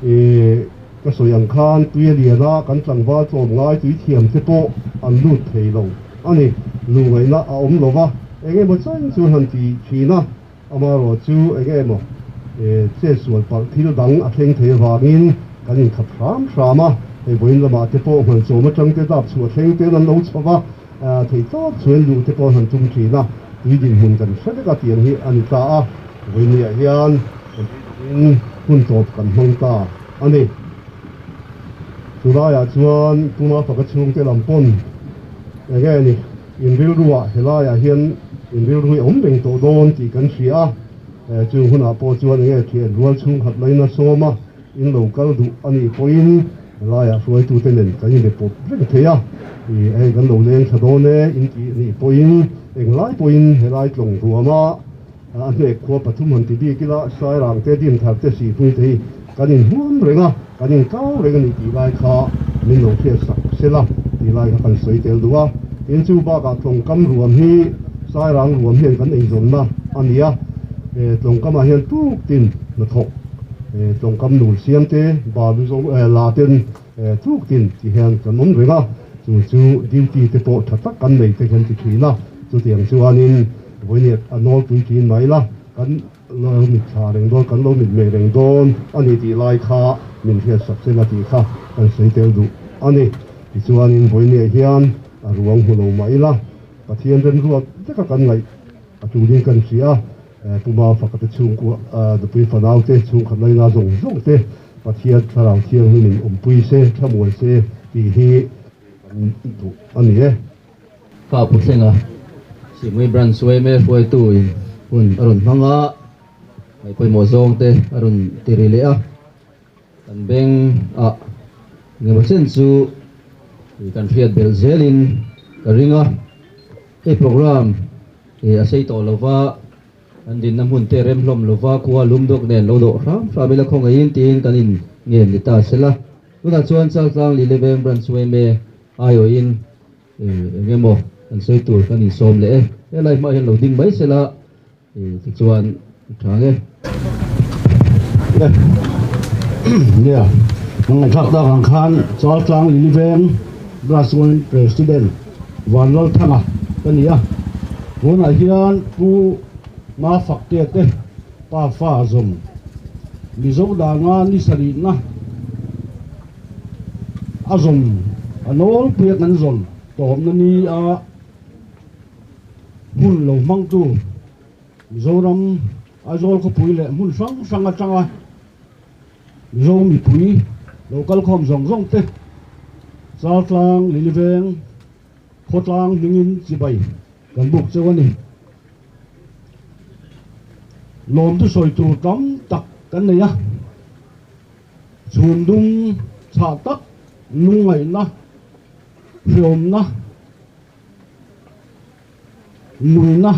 ih. Ka sawi ang khan tui a lian a, kan tlangval tlawm ngai tui thiam te pawh an lut thei lo a ni. Lungaihna a awm lo va, eng emaw chen chu han ti thin a, amaherawh chu eng emaw chet sual palh thil dang a thleng thei avangin kan inkhat hram hram a, hei vawiin lamah te pawh hmalchawm atang te dap chhuah thleng ten an lo chho va, thei tawp chhuain luh te pawh an han tum thin a, tui dinhmun kan hre vek a tiang hi a ni ta a, vawiin hian hun tawp kan hmang ta. A ni. Chulaiah chuan Puma faka chhungte lam pawn eng nge ni in rilruah helaiah hian in rilru hi a awm reng tawh dawn tih kan hria a. Chung hunah pawh chuan eng nge thian rual chhungkhat laina sawm a in lo kal duh a nih pawhin helaiah hruaitute nen kan inbe pawp reng thei a. Hei kan lo leng tha dawn e in tih nih pawhin englai pawhin helai tlawng ruama A hnek khua pathum han ti bik ila, Sairang te, Dinthar te, Sihpui te hi kan inhuam reng a, kan inkau reng a ni tih lai kha min lo hriat sak sela tih lai kha kan sawi tel duh a. Tin, chu bakah tlawngkam ruam hi Sairang ruam hian kan eizawnna a ni a, tlawngkamah hian tuk tin hnathawk tlawngkam nul siam te, balu zawng la ten. tuk tin ti hian kan awm reng a, chu chu duty te pawh tha tak kan nei te kan ti thin a, chutiang chuanin vawiin a nawlpui thin mai la, kan lo mit thla reng dawn, kan lo mit mei reng dawn a ni tih lai kha min hriatsak se la tih kha kan sawi tel duh a ni. Tichuanin vawiin hian a ruang hmu lo mah ila, Pathian remruat veka kan ngaih a tulin kan hria a, Puma fakate chhungkua, nupui fanaute, chhungkhat laina zawng zawng te Pathian thlarau thianghlimin awmpui se, thlamuan se tih hi kan duh a ni e. Ka pu thlenga Sihmui Branch yma hruaitu in hun a rawn hmang a, ngaihpawimawh zawng te a rawn ti ri leh a, kan beng ah engemaw chen chu kan hriat belh zelin ka ring a, hei program a sei tawh lova kan dinna hmun te rem hlawm lova khua lum dawk nen lo dawh hram hram ila khawngaihin tiin kan in ngen ni ta sela, tunah chuan Chaltlang Lileveng Branch yma aiawhin eng emaw kan sawi tur kan insawm leh e, helai hmaah hian lo ding mai sela. Tichuan tha nge. Nia, kan ngaihthlak tak ang khan Chaltlang Liliveng Branch Women President Vanlalthanga ka ni a, tunah hian Pu Mafaktea te pa fa zawm Mizo danga ni sarihna a zawm a nawlpui a kan zawn tawpna ni a. Hmun lo hmangtu Mizoram Aizawl khawpui leh hmun hrang hrang atanga Mizo mipui lo kalkhawm zawng zawng te Chaltlang, Liliveng, Khawtlang hmingin chibai kan buk cheu a ni. Lawmtu sawi tur tam tak kan nei a, chhum dum chhah tak lungngaihna, hreawmna, Nuina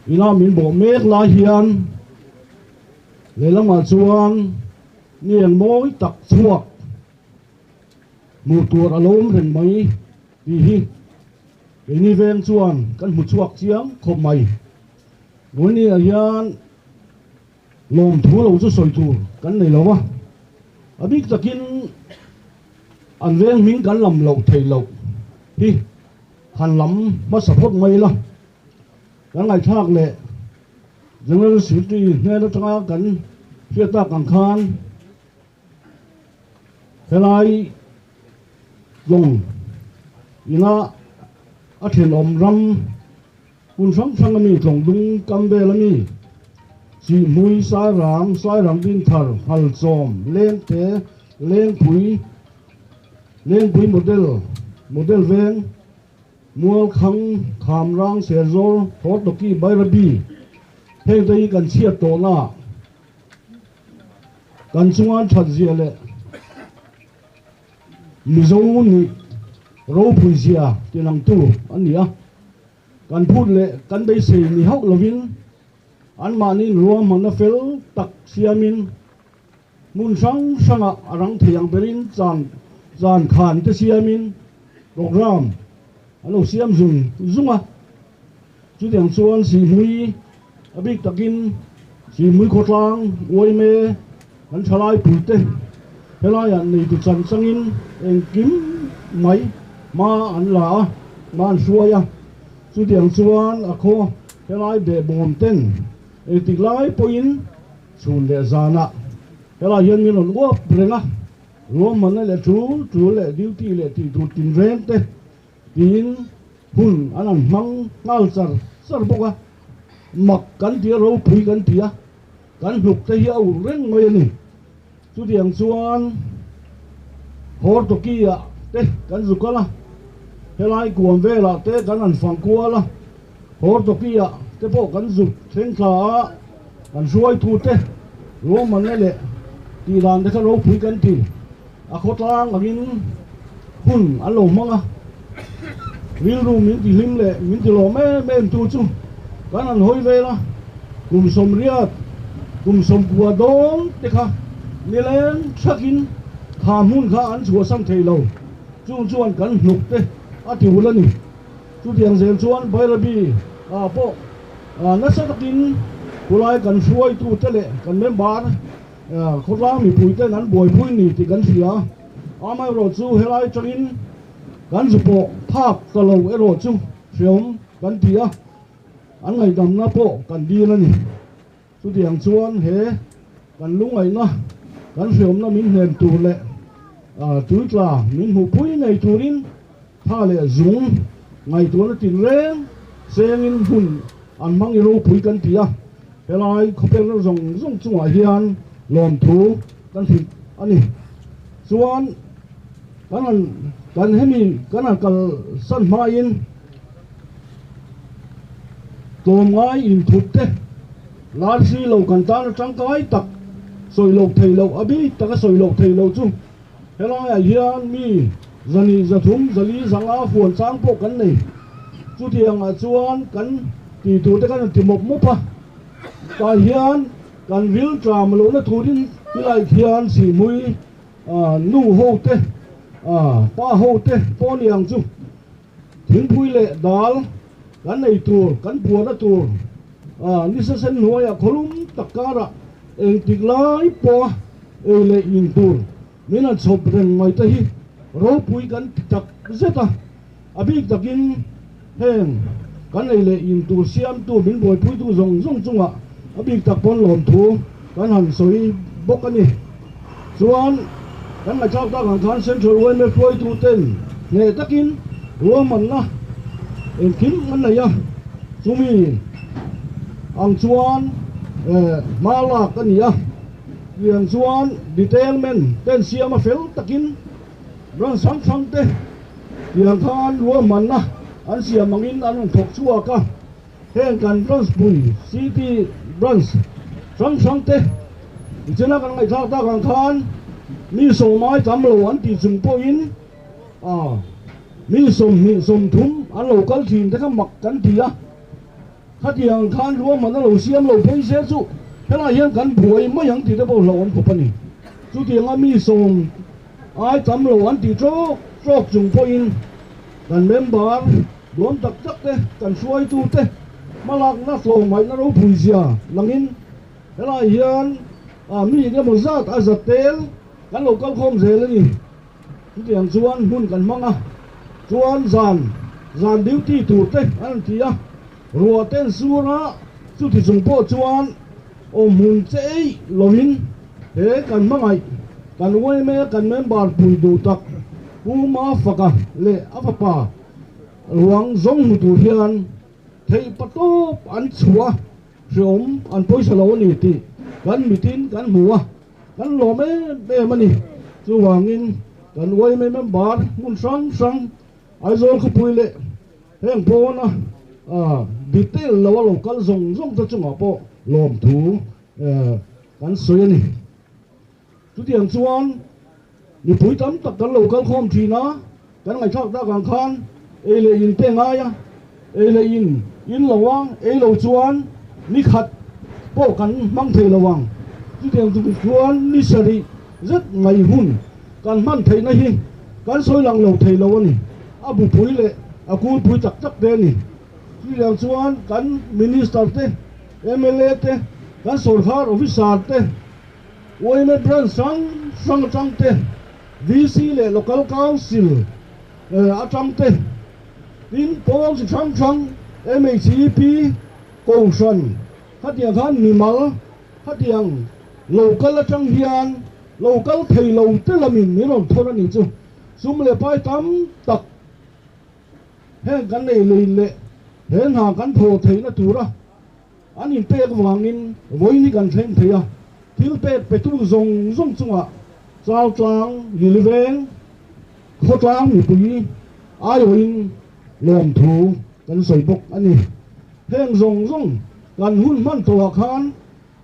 ina min bawh mek lai hian lehlamah chuan ni eng mawi tak chhuak hmuh tur a lo awm reng mai tih hi keini veng chuan kan hmu chhuak chiang khawp mai. Vawinia hian lawmthu lo chu sawi tur kan nei lo a, a bik takin An veng hming kan lam loh theih loh hi han lam hmasa phawt mai ila, kan ngaihthlak leh General Secretary hnen atanga kan hriat tak ang khan helai lawng ina a thenawm ram hmun hrang hrang a mi tlawng dung kam vel a mi Sihhmui, Sairang, Sairang Dinthar, Halchawm, Lengte, Lengpui, Lengpui Model, Model Veng, Mualkhang, Khamrang, Serzawl, Hawtawki, Bairabi, heng te hi kan chhiat tawhna ah kan chunga that zia leh Mizo nih ropui zia tilangtu an ni a, kan phut leh kan beisei ni hauh lovin anmahniin ruahmanna fel tak siamin Hmun hrang hrangah a rang thei ang berin chan chan khan te siamin program an lo siam zung zung a. Chutiang chuan Sihmui a bik takin Sihmui khawtlang uaime kan thalai puite helaiah neitu chan changin engkim mai hma an la a, hma an hruai a. Chutiang chuan a khaw helai behbawm ten engtik lai pawhin Chhun leh zanah helai hian min rawn uap reng a, ruahmanna leh tul tul leh duty leh tih tur tinreng te tiin hun an han hmang nghal char char bawk a, mak kan ti a, ropui kan ti a, kan hnuk te hi a ulh reng mai a ni. Chutiang chuan Hortoki ah te kan zu kal a, helai kuam velah te kan han fang kual a, Hortoki ah te pawh kan zu thleng thla a, kan hruaitu te ruahmanna leh tih dan te kha ropui kan ti, a khawtlang angin hun an lo hmang a, rilru min ti hlim leh min ti lawm em em tu chu kan han hawi vel a, kum 80 kum 90 dawn te kha nileng thakin kha hmun kha an chhuahsan thei lo, chung chuan kan hnuk te a ti ulh a ni. Chutiang zel chuan Bairabi ah pawh nasa takin khulai kan hruaitu te leh kan member khawtlang mipui ten an buaipui ni tih kan hria. Amaherawhchu helai atangin kan zu pawh phak ta lo erawh chu hreawm kan ti a, an ngaihdamna pawh kan dil a ni. Chutiang chuan he kan lungaihna, kan hreawmna min hnem tur leh tuitla min hmuhpui ngei turin tha leh zung ngaihtuahna tinreng chengin hmun an hmang i ropui kan ti a, helai khawpel zawng zawng chungah hian lawmthu kan hrilh a ni. Chuan kan han kan hemi kan han kalsan hmain tlawmngai inthup te lar si lo kan tan a tangkai tak sawi loh thei loh a bik taka sawi loh thei loh chu Helaiah hian mi zahnih, zathum, zali, zanga fuan chang pawh kan nei. Chutiangah chuan kan tih tur te kan rawn ti mawp mawp a. Tah hian kan ril tram lohna turin helai khian sihmui nu ho te, pa ho te pawh ni ang chu thingpui leh dal kan ei tur, kan puahna tur nisa sen hnuaiah khawlum tak karah engtik lai pawha ei leh in tur min han chhawp reng mai te hi ropui kan ti tak zet a, a bik takin heng kan ei leh in tur siamtu min buaipuitu zawng zawng chungah a bik tak pawn lawmthu kan han sawi bawk a ni. Chuan kan ngaihthlak tak ang khan Central yma hruaitu ten hneh takin ruahmanna engkim an nei a, chumi ang chuan hma lak a ni a, tiang chuan detailment ten siam a fel takin branch hrang hrang te tiang khan ruahmanna an siam angin an rawn thawk chhuak a. Heng kan branch pui city branch hrang hrang te nichina kan ngaihthlak tak ang khan mi sawmai tam lo an tih chung pawhin mi 20 30 an lo kal thin te kha mak kan ti a, khatiang khan ruahman a lo siam lo phei se chu helaiah hian kan buai mai ang tih te pawh hlauhawm khawp a ni. Chutianga mi sawm ai tam lo an tih tawk tawk chung pawhin kan member Nuam tak tak te, kan hruaitu te hmalakna tlawmngaihna ropui zia langin helai hian mi engemaw zat a za tel kan lo kal khawm zel a ni. Chutiang chuan hmun kan hmang a, chuan zan zan duty tur te an rawn ti a, ruah ten sur a, chuti chung pawh chuan awmhmun che eih lovin he kan hmangaih kan yma kan member pui duh tak Pu Mafaka leh a fapa Ruang zawng hmu tur hian theih patawp an chhuah a, hreawm an pawisa lo a ni tih kan mitin kan hmu a, kan lawm em em a ni. Chuvangin kan yma member hmun hrang hrang Aizawl khawpui leh heng pawna detail lo a lo kal zawng zawng te chungah pawh lawmthu kan sawi a ni. Chutiang chuan mipui tam tak kan lo kal khawm thin a, kan ngaihthlak tak ang khan ei leh in te ngai a, ei leh in in lo a, ei lo chuan ni khat pawh kan hmang thei lo ang. Chutiang chung chuan ni sarih zet mai hun kan hman theihna hi kan sawi lang lo thei lo a ni. A bupui leh a kulpui tak tak te a ni. Chutiang chuan kan Minister te, mla te, kan sawrkar officer te, Yma branch hrang hrang atang te, VC leh Local Council atang te, tin pawl chi hrang hrang MHEP, Kohhran, khatiang khan mimal khatiang local atang hian local thei lo te lamin min rawn thawn a nih chu. Sum leh pai tam tak heng kan nei lui leh he hna kan thaw theihna tura An inpek vangin vawiin kan thleng thei a, thil pek petu zawng zawng chungah Chaltlang, Liliveng, Khawtlang mipui aiawhin lawmthu kan sawi bawk a ni. Heng zawng zawng kan hun hman tawhah khan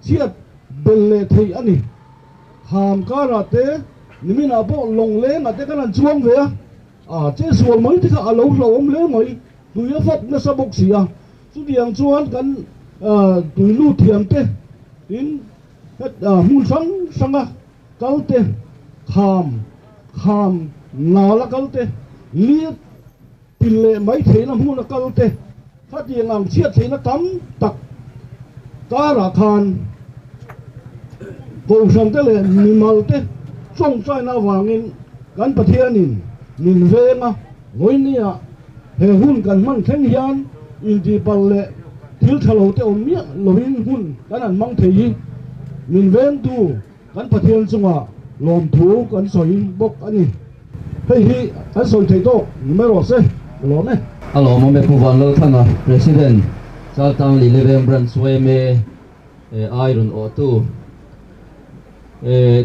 chhiat bel leh theih a ni. Kham karah te, niminah pawh lawnglengah te kan han chuang ve a, a che sual mai te kha a lo hlauhawm hle mai, tui a fawp nasa bawk si a. Chutiang chuan kan tui lut thiam te tin hmun hrang hranga kal te, kham kham nala kal te, lir pil leh mai theihna hmuna kal te, khatiang ang chhiat theihna tam tak karah khan Kohhran te leh mimal te tawngtaina avangin. Kan Pathianin min veng a, vawinia he hun kan hman thleng hian intihpalh leh thil tha lo te awm miah lovin hun kan han hmang thei hi min vengtu kan Pathian chungah lawmthu kan sawi bawk a ni. Hei hi kan sawi thei tawk ni mai rawh se, ka lawm e. A lawmawm e Pu Vanlalthanga, President, Chaltang Liliveng Branch yma ai rawn awhtu.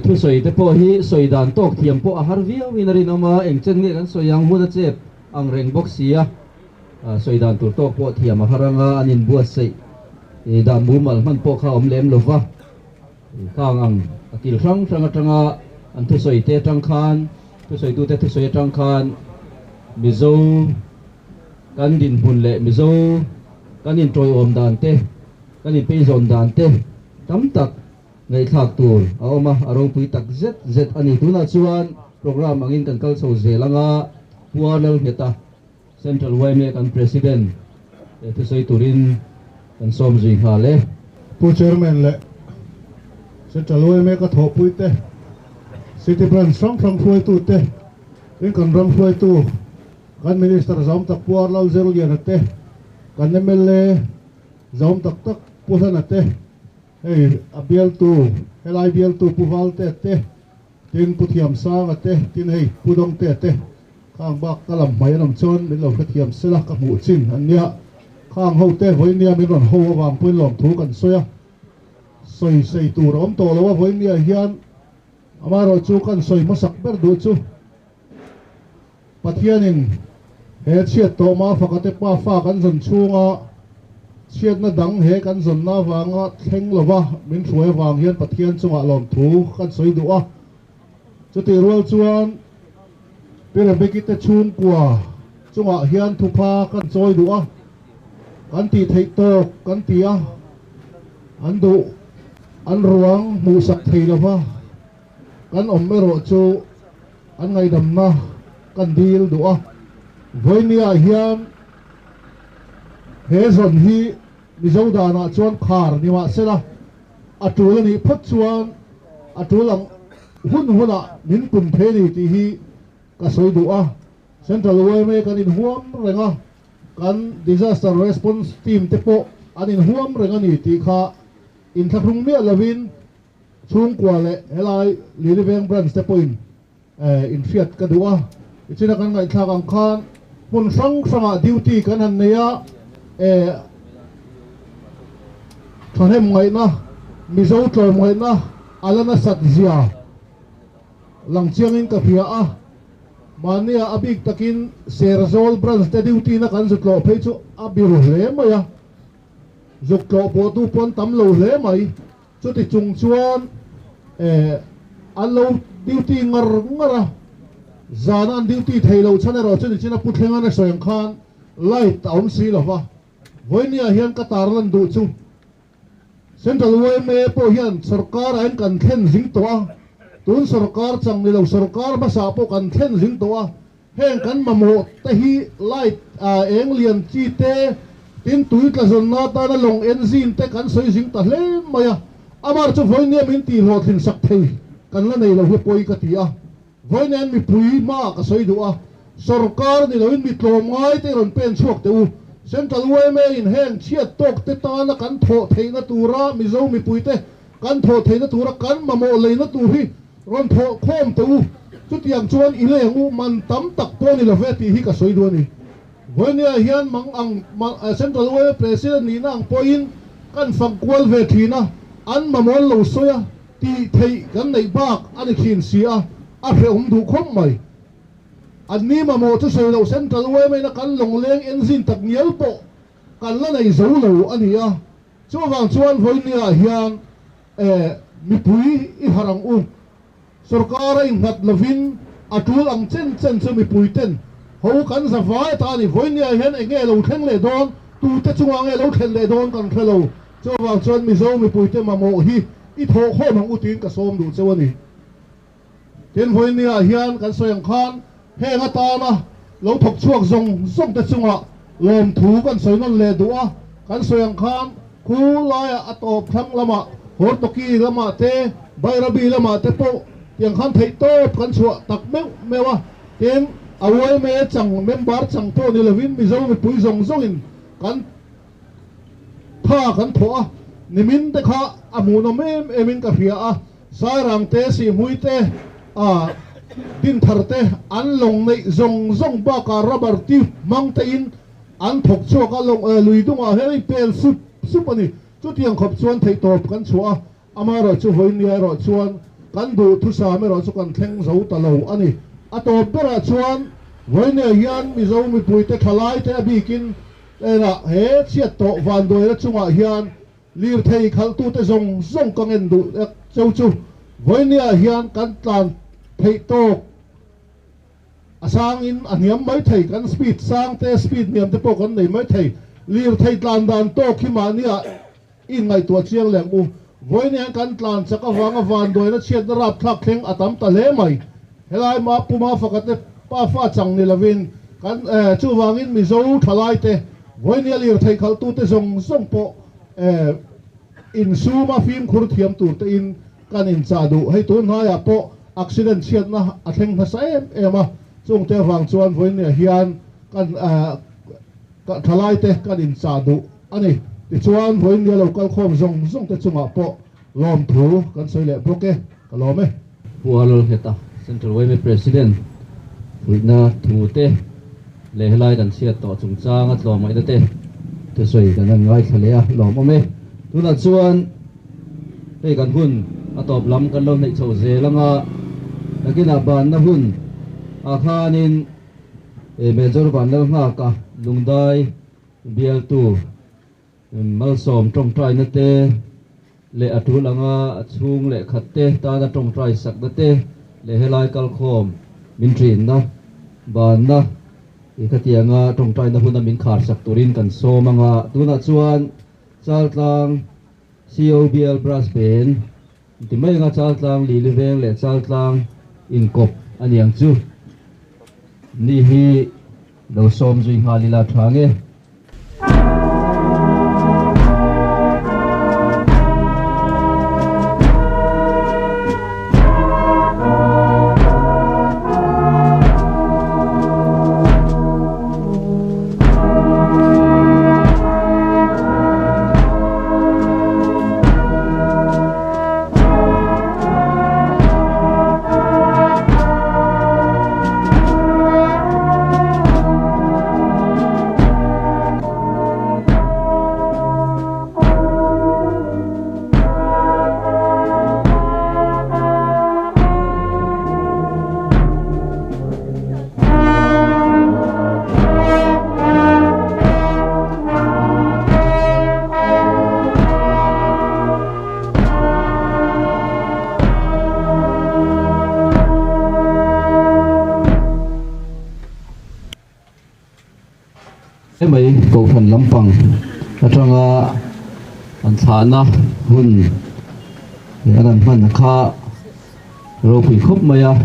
Thusawi te pawh hi sawi dan tawk thiam pawh a har viau in a rinawm a, eng chen nge kan sawi ang hun a chep ang reng bawk si a, sawi dan tur tawk pawh thiam a har ang a, an inbuatsaih dan mumal hman pawh kha a awm lem lo va, khang ang a kil hrang hrang atanga an thusawi te atang khan, thusawitute thusawi atang khan Mizo kan dinhmun leh Mizo kan intawiawm dan te, kan inpeizawn dan te tam tak Ngaihthlak tur a awm a, a ropui tak zet zet a ni. Tunah chuan programme angin kan kal chho zel ang a, Pu Lalngheta, Central yma kan President he thusawi turin kan sawm zui nghal e. Pu Chairman leh Central yma ka thawhpui te, City Branch hrang hrang hruaitu te, tin kan ram hruaitu kan Minister Zawm tak Pu Lalzerliana te, kan mla Zawm tak tak Pu Hlana te, Hei a bialtu, helai bialtu Pu Valtea te, tin Pu Thiamsanga te, tin hei Pu Dawngtea te khang bak ka lam hmai an awm chuan min lo hrethiam sela ka hmuh chin an nia. Khang ho te vawinia min rawn ho avang pawhin lawmthu kan sawi a, sawi sei tur a awm tawh lo a vawinia hian amaherawh chu kan sawi hmasak ber duh chu Pathianin he chhiat tawh mafaka te pafa kan zawn chhunga chhiatna dang he kan zawnna avanga thleng lova min hruai avang hian Pathian chungah lawmthu kan sawi duh a. Chutih rual chuan Pi Rebeki te chhungkua chungah hian thupha kan chawi duh a, kan tih theih tawk kan ti a, an duh an ruang hmuhsak thei lova kan awm erawh chu An ngaihdamna kan dil duh a, vawinia hian he zawn hi Mizo danah chuan khar ni mahsela a tul a nih phawt chuan a tul ang hun hunah min pun thei a ni tih hi ka sawi duh a. Central yma kan inhuam reng a, kan Disaster Response Team te pawh an inhuam reng a ni tih kha inthlahrung miah lovin Chhungkua leh helai Liliveng branch te pawhin inhriat ka duh a, tichina kan ngaihthlak ang khan hmun hrang hrangah duty kan han nei a, thahnem ngaihna, Mizo tlawm ngaihna a la nasat zia lang chiangin ka hria a, mahnia a bik takin Serzawl branch te duty na kan zu tlawh phei chu a biru hle mai a, zuk tlawh pawh tu pawn tam lo hle mai. Chuti chung chuan an lo duty ngar ngar a, zana an duty thei loh chhan erawh chu nichina Pu Thlengan a sawi ang khan light a awm si lo va, vawinia hian ka tarlan duh chu Central yma pawh hian sorkar ah hian kan thlen zing tawh a, tun sorkar chang ni lo sorkar hmasa pawh kan thlen zing tawh a, Heng kan mamawh te hi light eng lian chi te, tin tui tla zawnna atana lawng engine te kan sawi zing ta hle mai a. Amar chu vawinia min tih hlawhtlin sak thei kan la nei lo hi pawi ka ti a. Vawinia mipui hmaah ka sawi duh a, sorkar ni loin mi tlawmngai te rawn pen chhuak teh u. Central yma in heng chhiat tawk te tana kan thawh theihna tura Mizo mipui te kan thawh theihna tura kan mamawh leina tur hi Rawn thawh khawm teh u, chutiang chuan i leng u man tam tak pawh ni love tih hi ka sawi duh a ni. Vawinia hian mang ang Central yma President nihna ang pawhin kan fak kual ve thin a, an mamawh lo sawi a, tih theih kan neih bak a ni thin si a, a hrehawm duh khawp mai. An ni mamawh chu sawi loh Central yma ina kan lawngleng engine tak ngial pawh kan la nei zo lo a ni a, chuvang chuan vawinia hian Eh, mipui i harh ang u. Sorkar a innghat lovin a tul ang chen chen chu mipui ten ho kan za vai ta a ni. Vawinia hian eng nge lo thleng leh dawn, tute chungah nge lo thlen leh dawn kan hre lo. Chuvang chuan Mizo mipuite mamawh hi i thawhkhawm ang u tiin ka sawm duh cheu a ni. Tin, vawinia hian kan sawi ang khan heng atana lo thawk chhuak zawng zawng te chungah lawmthu kan sawi nawn leh duh a, kan sawi ang khan khu laiah a tawp thlang lamah Hortoki lamah te, Bairabi lamah te pawh Tiang khan theih tawp kan chhuah tak meuh meuh a, tin a yma chang member chang pawh ni lovin Mizo mipui zawng zawngin kan tha kan thawh a, nimin te kha a hmuhnawm em em in ka hria a, Sairang te, Sihhmui te, a Dinthar te an lawng neih zawng zawng bakah rubber tube hmang te in an thawk chhuak a, lawng lui dungah hian a inpel sup sup a ni. Chutiang khawp chuan theihtawp kan chhuah a, Amaherawhchu vawinia erawh chuan kan duh thusam erawh chu kan thleng zo ta lo a ni. A tawp berah chuan vawinia hian Mizo mipuite thalaite a bikin enah he chhiat tawh vanduaina chungah hian lirthei khalhtute zawng zawng ka ngen duh ek cheu chu vawinia hian kan tlan theih tawk a sangin a hniam mai thei, kan speed sang te speed hniam te pawh kan nei mai thei. Lirthei tlan dan tawk hi mahnia I ngaihtuah chiang leh ang u. Vawiin hian kan tlan chak avanga vanduaina chhiatna rapthlak thleng a tam ta hle mai. Helai ma puma fakate pa fa chang ni lovin kan chuvangin Mizo thalaite vawiin a lirthei khalhtute zawng zawng pawh insuma fimkhur thiam tur tein kan inchah duh. Hei tun hnaiah pawh accident chhiatna a thleng hmasa em em a, chungte avang chuan vawiin hian kan Thalaite kan inchah duh a ni. Tichuan, vawiin lo kal khawm zawng zawng te chungah pawh lawmthu kan sawi leh bawk e, ka lawm e. Pu Arnold Ngheta, Central yma President, fuihna thu te leh helai kan chhiat tawh chungchanga tlawmngaihna te thusawi kan han ngaithla leh a, lawmawm e. Tunah chuan hei kan hun a tawp lam kan lo hneih chhoh zel anga nakinah banna hun ah khanin, He Major Vanlalnghaka Lungdai bialtu malsawm tawngtaina te leh a tul anga a chhung leh khat te tana tawngtai sakna te leh helai kalkhawm min thinna banna i khatianga tawngtaina huna min khar sak turin kan sawm anga tunah chuan Chaltlang COBL Brass Band Ti mai anga Chaltlang Lili veng leh Chaltlang inkawp a niang chu ni hi lo sawm zui nghal ila tha nge. Hemai kohhran lampang atanga an thlahna hun an han hman kha ropui khawp mai a,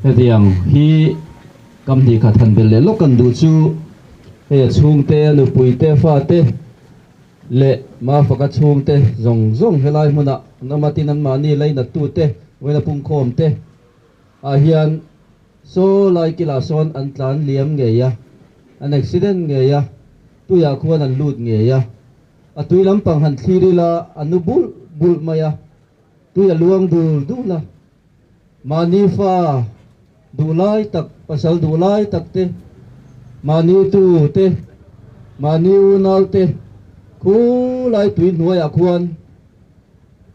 hetiang hi Kam hnih khat han belh leh lawk kan duh chu hei a chhungte, a nupuite, fate leh Mafaka chhungte zawng zawng helai hmunah an awm a, tin anmahni lainattute, vawiina pungkhawmte ah hian saw lai kilah sawn an tlan liam ngei a, an accident ngei a, tuiah khuan an lut ngei a, a tui lampang han thlir ila a nu bulh bulh mai a, tui a luang dul dul a. Mahni fa duh lai tak, pasal duh lai tak te, mahni tu te, mahni unau te khu lai tui hnuaiah khuan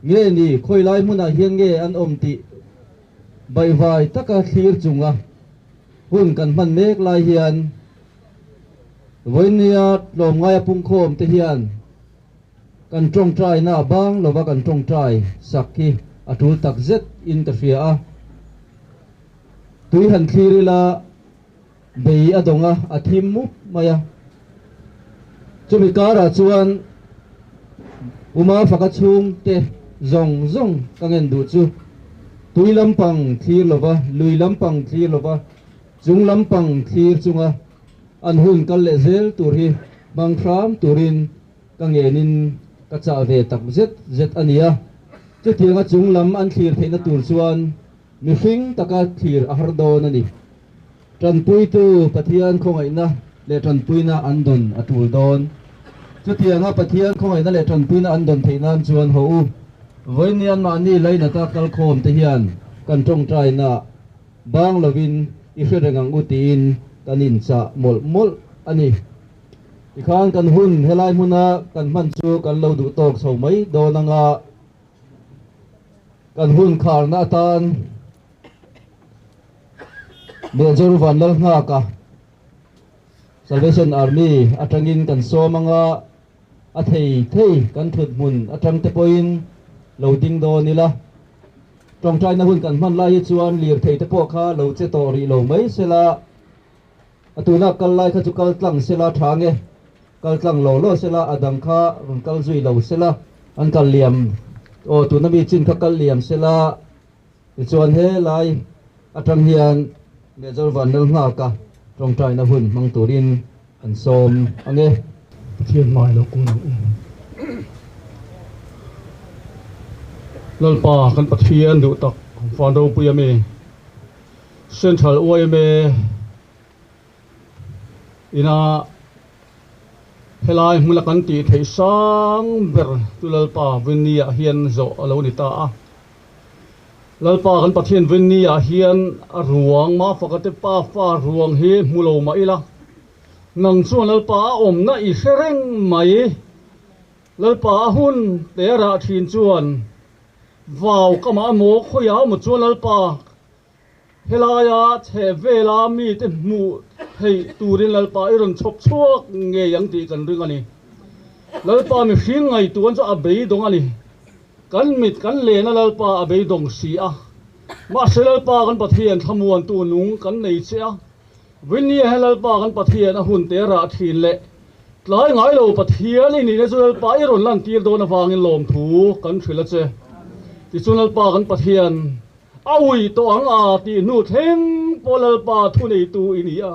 nge ni khawi lai hmunah hian nge an awm tih baihvai taka thlir chunga hun kan hman mek lai hian vawinia tlawmngaia pungkhawm te hian Kan tawngtaina a bang lova kan tawngtai sak hi a tul tak zet in ka hria a. Tui han thlir ila bei a dawng a, a thim mup mai a. Chumi karah chuan Uma faka chhungte zawng zawng ka ngen duh chu tui lampang thlir lova, lui lampang thlir lova, chung lampang thlir chunga an hun kal leh zel tur hi hmang hram turin ka ngenin ka chah ve tak zet zet a ni a. Chutianga chung lam an thlir theihna tur chuan mihring taka thlir a har dawn a ni. Tanpuitu Pathian khawngaihna leh tanpuina an dawn a tul dawn. Chutianga Pathian khawngaihna leh tanpuina an dawn theih nan chuan haw u. Vawiin mahni lainata kalkhawm te hian kan tawngtaina bang lovin i hre reng ang u tiin kan inchah mawlh mawlh a ni. Tikhan kan hun helai hmuna kan hman chu kan lo duh tawk chho mai dawn anga kan hun kharna atan Major Vanlalnghaka Salvation Army atangin kan sawm anga a thei thei kan thut hmun atang te pawhin lo ding dawn ila. Tawngtaina hun kan hman lai hi chuan lir thei te pawh kha lo che tawh rih lo mai sela. A tuna kal lai kha chu kal tlang sela tha nge, kal tlang lo lo sela a dang kha rawn kal zui lo sela. An kal liam aw tuna mi chin kha kal liam sela tichuan he lai atang hian Major Vanlalnghaka tawngtaina hun hmang turin an sawm ange. Pathian hmai lo kun ang u. Lalpa kan Pathian duh tak van ropui a mi. Central yma ina helai hmuna kan tih theih sang ber chu Lalpa Vinni ah hian zawh a lo ni ta a. Lalpa kan Pathian Vinni ah hian a ruang Mafaka te pafa ruang hi hmu lo mah ila, nang chuan Lalpa a awmna i hre reng mai. Lalpa a hun te a rah thin chuan vau ka mah emaw khawiah emaw chuan Lalpa Helaia chheh vela mite hmuh theih turin Lalpa i rawn chhawp chhuak ngei ang tih kan ring a ni. Lalpa mihring ngaihtuan chu a beidawng a ni. Kan mit kan len a Lalpa a beidawng si a. Mahse Lalpa kan Pathian thlamuantu nung kan nei che a. Vinnia he Lalpa kan Pathian a hun te rah thin leh tlai ngai lo Pathian i nihna chu Lalpa i rawn lantir dawn avangin lawmthu kan hrilh a che. Tichuan Lalpa kan Pathian A ui tawh ang a tih hnu thleng pawh Lalpa thuneitu i ni a.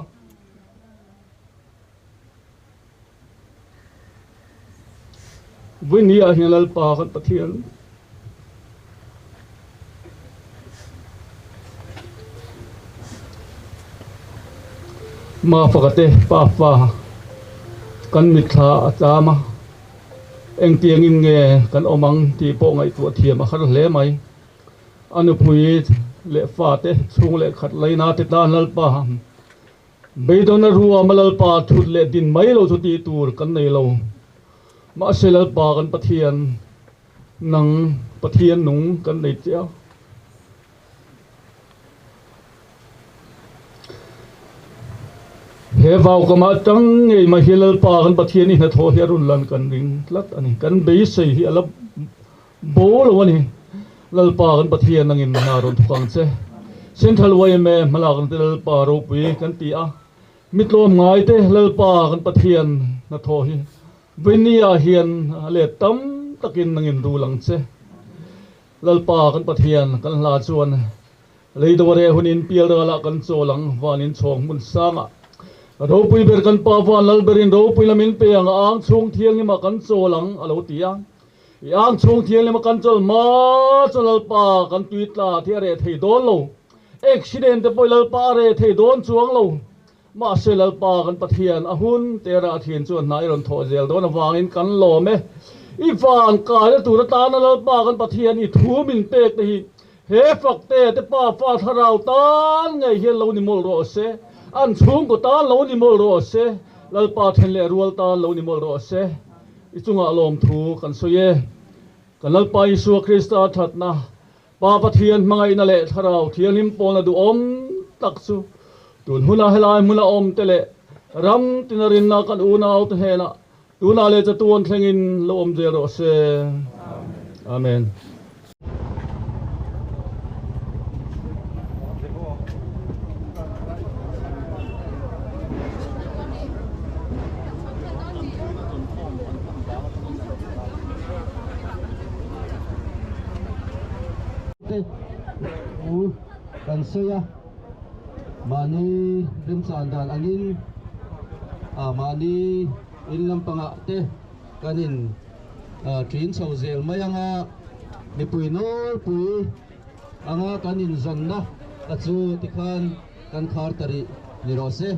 Vawinia hian Lalpa kan Pathian Mafaka te pafa kan mitthla a tlam a, engtiangin nge kan awm ang tih pawh ngaihtuah thiam a har hle mai. A nupui leh fate chhung leh khat laina te tan Lalpa beidawn a ruam a Lalpa thut leh din mai lo chu tih tur kan nei lo. Mahse Lalpa kan Pathian nang Pathian nung kan nei che a. He vaukamah atang ngei mai hi Lalpa kan Pathian i hnathawh hi a rawn lan kan ring tlat a ni. Kan beisei hi a la Bo lo a ni. Lalpa kan Pathian nangin hna rawn thawk ang che. Central yma hmalak na te Lalpa ropui kan ti a. Mi tlawm ngai te Lalpa kan Pathian hnathawh hi Vainia hian a let tam takin nangin rul ang che. Lalpa kan Pathian kan hla chuan Leidawre hunin pialralah kan chawl ang vanin chhawng hmun sangah ropui ber kan Pa van Lalberin ropui lamin pe ang a ang chhung thianghlimah kan chawl ang a lo ti a. I ang chhung thianghlim a kan chawl hma chu Lalpa kan tui tla thi a reh thei dawn lo. Accident te pawh Lalpa a reh thei dawn chuang lo. Mahse Lalpa kan Pathian a hun te rah thin chuan hna i rawn thawh zel dawn avangin kan lawm e. I van kaina tur atana Lalpa kan Pathian i thu min pek te hi he fakte te pa fa thlarau tan ngei hian lo ni mawlh rawh se. An chhungkaw tan lo ni mawlh rawh se. Lalpa then leh rual tan lo ni mawlh rawh se. I chungah lawmthu kan sawi e. Kan Lalpa Isua Krista thatna, Pa Pathian hmangaihna leh Thlarau Thianghlim pawlna duhawm tak chu tun hunah helai hmuna awmte leh ram tina rinna kan unaute hnenah tunah leh chatuan thlengin lo awm zel rawh se. Amen. Te u kan sawi a, mahni remchan dan angin ah mahni in lampangah te kan in ṭin chho zel mai ang a. Mipui nawlpui anga kan inzawnna a chu tikhan kan khar ta rih ni rawh se.